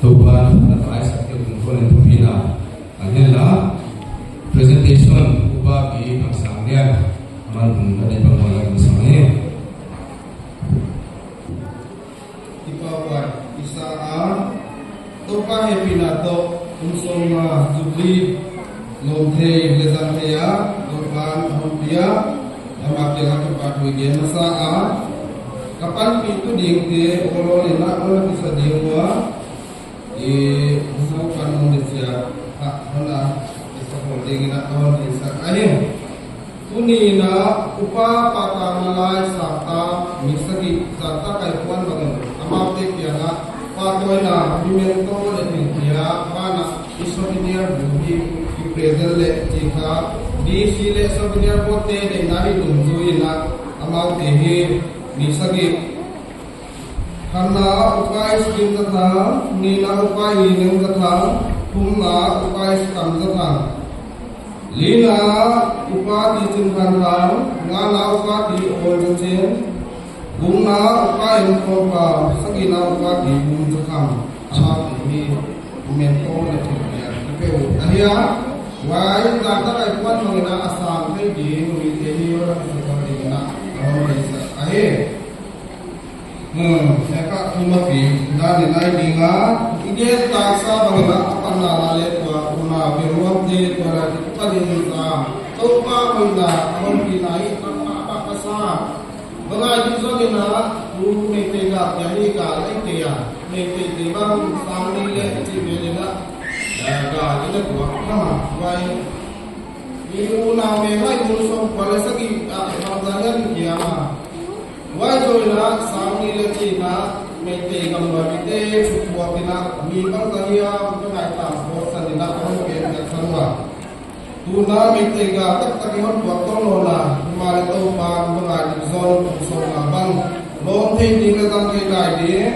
Topa, na pai sa ke kung ko len pina. Ahin la, presentation, Upa Pi Khangsang Lian, aman hung ka dei bang wala kung sa mai. Kipa uva, isa a, Topa hepina toh, kum som nga, Jubilee, lom thei, le jang thei a, Topan ahung pia, ama kiang a kipa thu i gen masa a, ka panpi tu ding te, olo le na, olo kisa ding uva, I, hung pan nung le chia, ha, hona, i support ding in a, hon ding sak ahi. Tuni in a, Upa Patamalai Sangtah, mi sagi, Sangtah Kaiphuan bang in, amaute kiang a, patoina, memento le thingpia, bana, i souvenir bu hi, i present le, ti kha, D C le souvenir board te, deina hi dungjuiyin a, amaute hi, mi sagi, Khatna, Upa Iskin Zathang, nina, Upa Ineng Zathang, thumna, Upa Iskam Zathang, lina, Upa Tichinphan Thang, ngana, Upa T. Ol Zachin, gupna, Upa Inkhompa, sagina, Upa Tibum Zathang, ama hi memento le thilpia, ipe u ahi a, vai, dan ta kai puan mangina asang thei ding, mite hi, ora, ding na, ahon, ahi. Hmm, heka thuma pi, dan ni nai dinga, igen taksa bangla, apanna la le tua, una, viruam te, tua la, tua ni sa, Topa hoina, ahon pi nai, tama ba kasa. Bangai di zong ina, tu Meitei ga, ya ni ga, le te ya, Meitei te bang, sang ni le, ti ve le na, ya ga, ina tua, kama, vai. Ni una me, vai, mun song, kwa le sagi, a, bang, dan, ya ni, ya, ma. Vai joina, sang ni le china, Meitei gam va mite, sutua tina, mi bang ta hia, mi ngai ta, bo san ni na, hon pen ta san va. Tuna Meitei ga tak tak hon tua tong lo na, ma le to pa, mi ngai ni zon, kum song na bang. Lom thei ding le zang thei lai ding.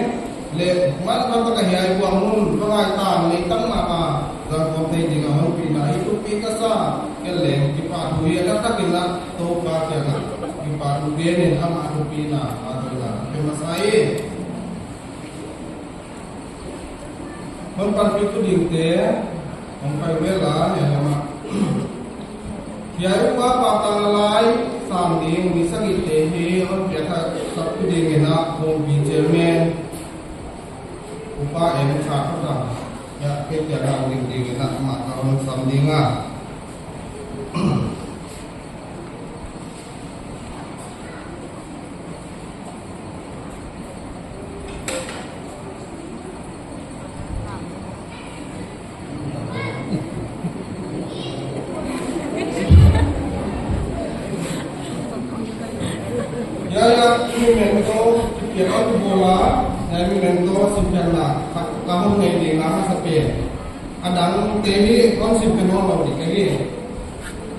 Le, man man ta ka hiai buang mun, bangai ta, nei tang ma ma, zang kom thei ding a hon pi na, hi tu pi ka sa, ke leng, ki pa tu hi a tak tak in na, to pa ke na, ki pa tu ke nin, ama tu pi na, ma tu na, ke ma sa e. Hon pan pi tu ding te, hon pai ve la, he la ma. Hiai upa pa ta na lai, sang ding, mi sagi te hi, hon pia tha, sap tu ding in na, hon pi chairman. Upa em sa ko ta. Ya, ke tia na ding ding na ma ta hon sam ding a. Ya, ya, memento, kira tu bola, ya, memento, simpel na, ka, kahun ngai ding na, sa pe. Adang te hi, kon simpel no lo di ka hi.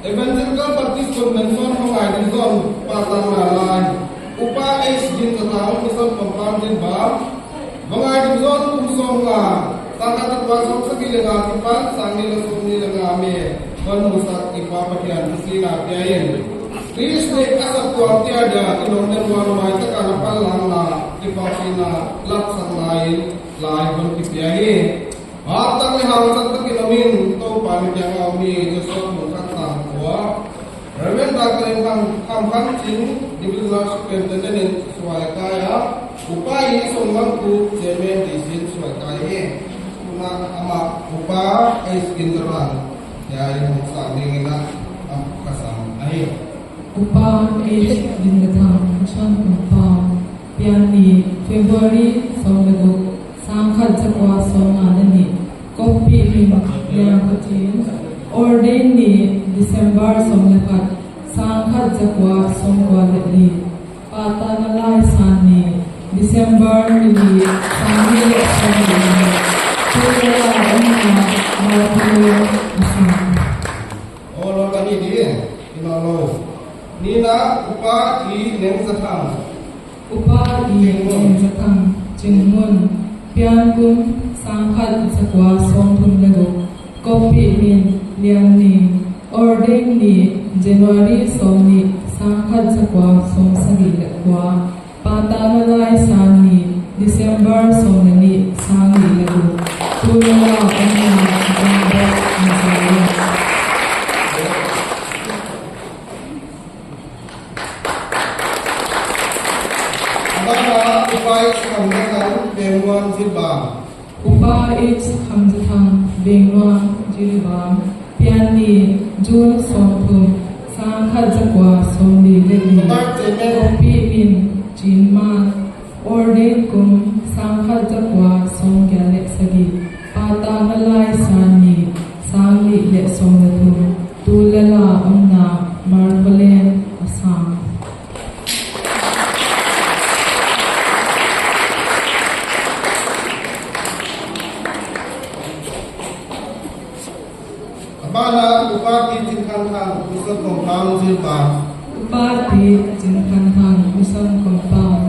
Evangelical Baptist Convention, Vangai Division, pa tang na lai. Upa H. Din Zathang, Mission Compound, Din Bam. Vangai Division, kum song nga, sang khat le kua song sagi le nga kipat, sang ni le song ni le nga me, kon musak i Pa Pathian thusei na pia in. Christ ne asap tuam tia dia, i nom le muan mai taka na pan lang na, kipat si na, lak sak na in, lai kon kipia hi. Hatah le hangsan takin a min, Toupa ni kiang a um hi, Joshua mun khat tang kua. Reverend Doctor Inkham, Khamkhan Chin, Divisional Superintendent in suai kai a, Upa I Somnamthu, Chairman D C in suai kai hi. Tuna ama Upa Iskin Zathang, ya i hong sang ding in a, am kasam ahi. Upa H. Din Zathang, Mission Compound, pian ni February som le gup, sang khat za kua som nga le ni, koppi min Liangkhotin, ordain ni December som le khat, sang khat za kua som kua le li, patana lai san ni December ni li, sang ni le som le li, tu le la om na, ma tu le la sang. Olo kani di, ina lo. Nina, Upa I Neng Zathang. Upa I Neng Zathang, Chingmun, pian kum, sang khat za kua som thum le gup, koppi min, Liang ni, ordain ni, January som ni, sang khat za kua som sagi le kua. Patana lai san ni, December som le ni, sang ni le gup. Tu le la om na, December ni sa le. Abana, Upa H. Khamzathang, Bengmuan, Zilbang. Upa H. Khamzathang, Bengmuan, Zilbang. Pian ni, June som thum, sang khat za kua som li le li. Koppi min, Chinman. Ordain kum, sang khat za kua som gia le sagi. Patana lai san ni, sang li le som le thum. Tu le la om na, Markholem, Assam. Abana, Upa T. Chinkhanthang, Mission Compound, Zilbang. Upa T. Chinkhanthang, Mission Compound.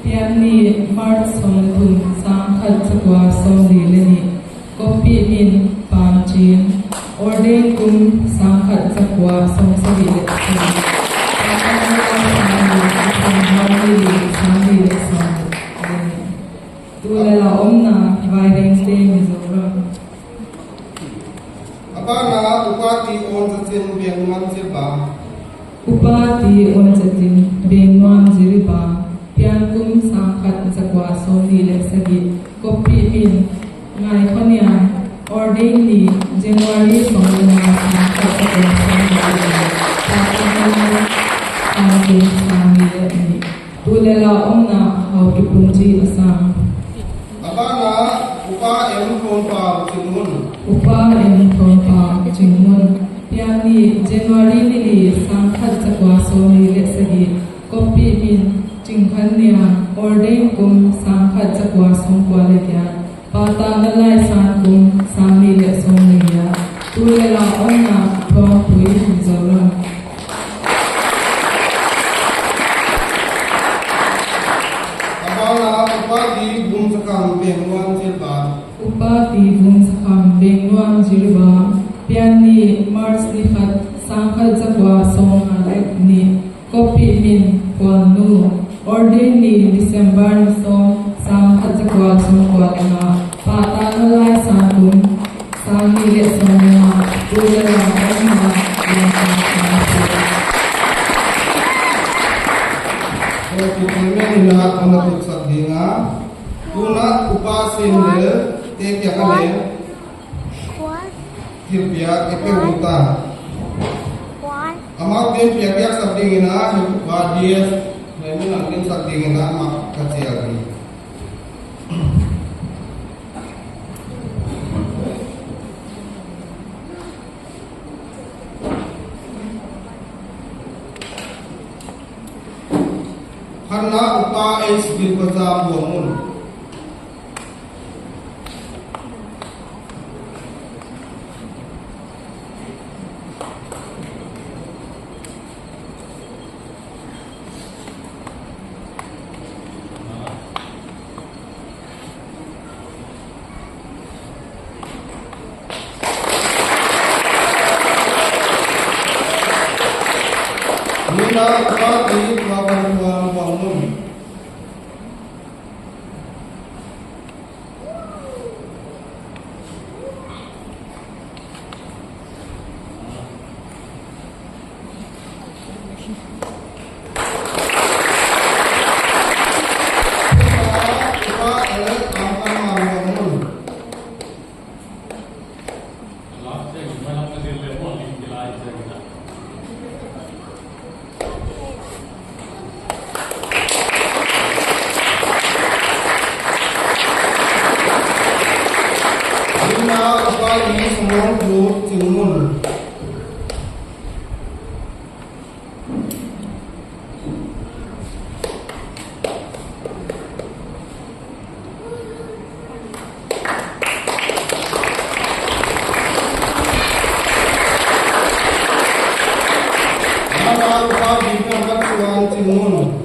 Pianni March som le thum, sangkhat chakua somli le ni. Koppih min Panchin. Ordain kum sangkhat chakua somsagi le sagi. Sangkhat chakua somsagi le sagi. Sangli le sagi. Tulai a umna Vairengte Mizoram. Abana Upa T. Onchachin Bengnuam Jiriba. Upa T. Onchachin Bengnuam Jiriba. Piankum sangkhat chakua somli le sagi. Koppih min Ngaikhonian. Ordain ni January som le nga sangkhat chakua somli le sagi. Patang sangkhat somli le ni. Tulai a umna Haokip Phungchi Assam. Abana Upa M. Thonpao Chingmun. Upa M. Thonpao Chingmun. Pianni January ni li sangkhat chakua somli le sagi. Koppih min Chingkhannian. Ordain kum sangkhat chakua somkua le khat. Patang nalai sangkum sangli le somli le. Tulai a umna Thongpui Mizoram. Abana Upa T. Bumsakham Bengnuam Jiriba. Upa T. Bumsakham Bengnuam Jiriba. Pianni March ni khat sangkhat chakua somnga le ni. Koppih min Khualnu. Ordain ni December ni som sangkhat chakua somkua le nga. Patang nalai sangkum sangli le somnga. Tulai a umna Langkang Sangpu. Koppih min ina ona tuksak dinga. Tuna Upa Simlel te kia ka le. Thilpiak eipeh u ta. Amau thilpiak piaksak dingin a, hi Upa D S, ngai mun lang thilsak dingin a, ama ka chia ding. Khatna Upa H. Bilpacham Bongmun. Nina Kati Mabantuan Bongmun. Nina Upa T. Sumon Pu Chingmun. Nana Upa Bingkang Suan Chingmun.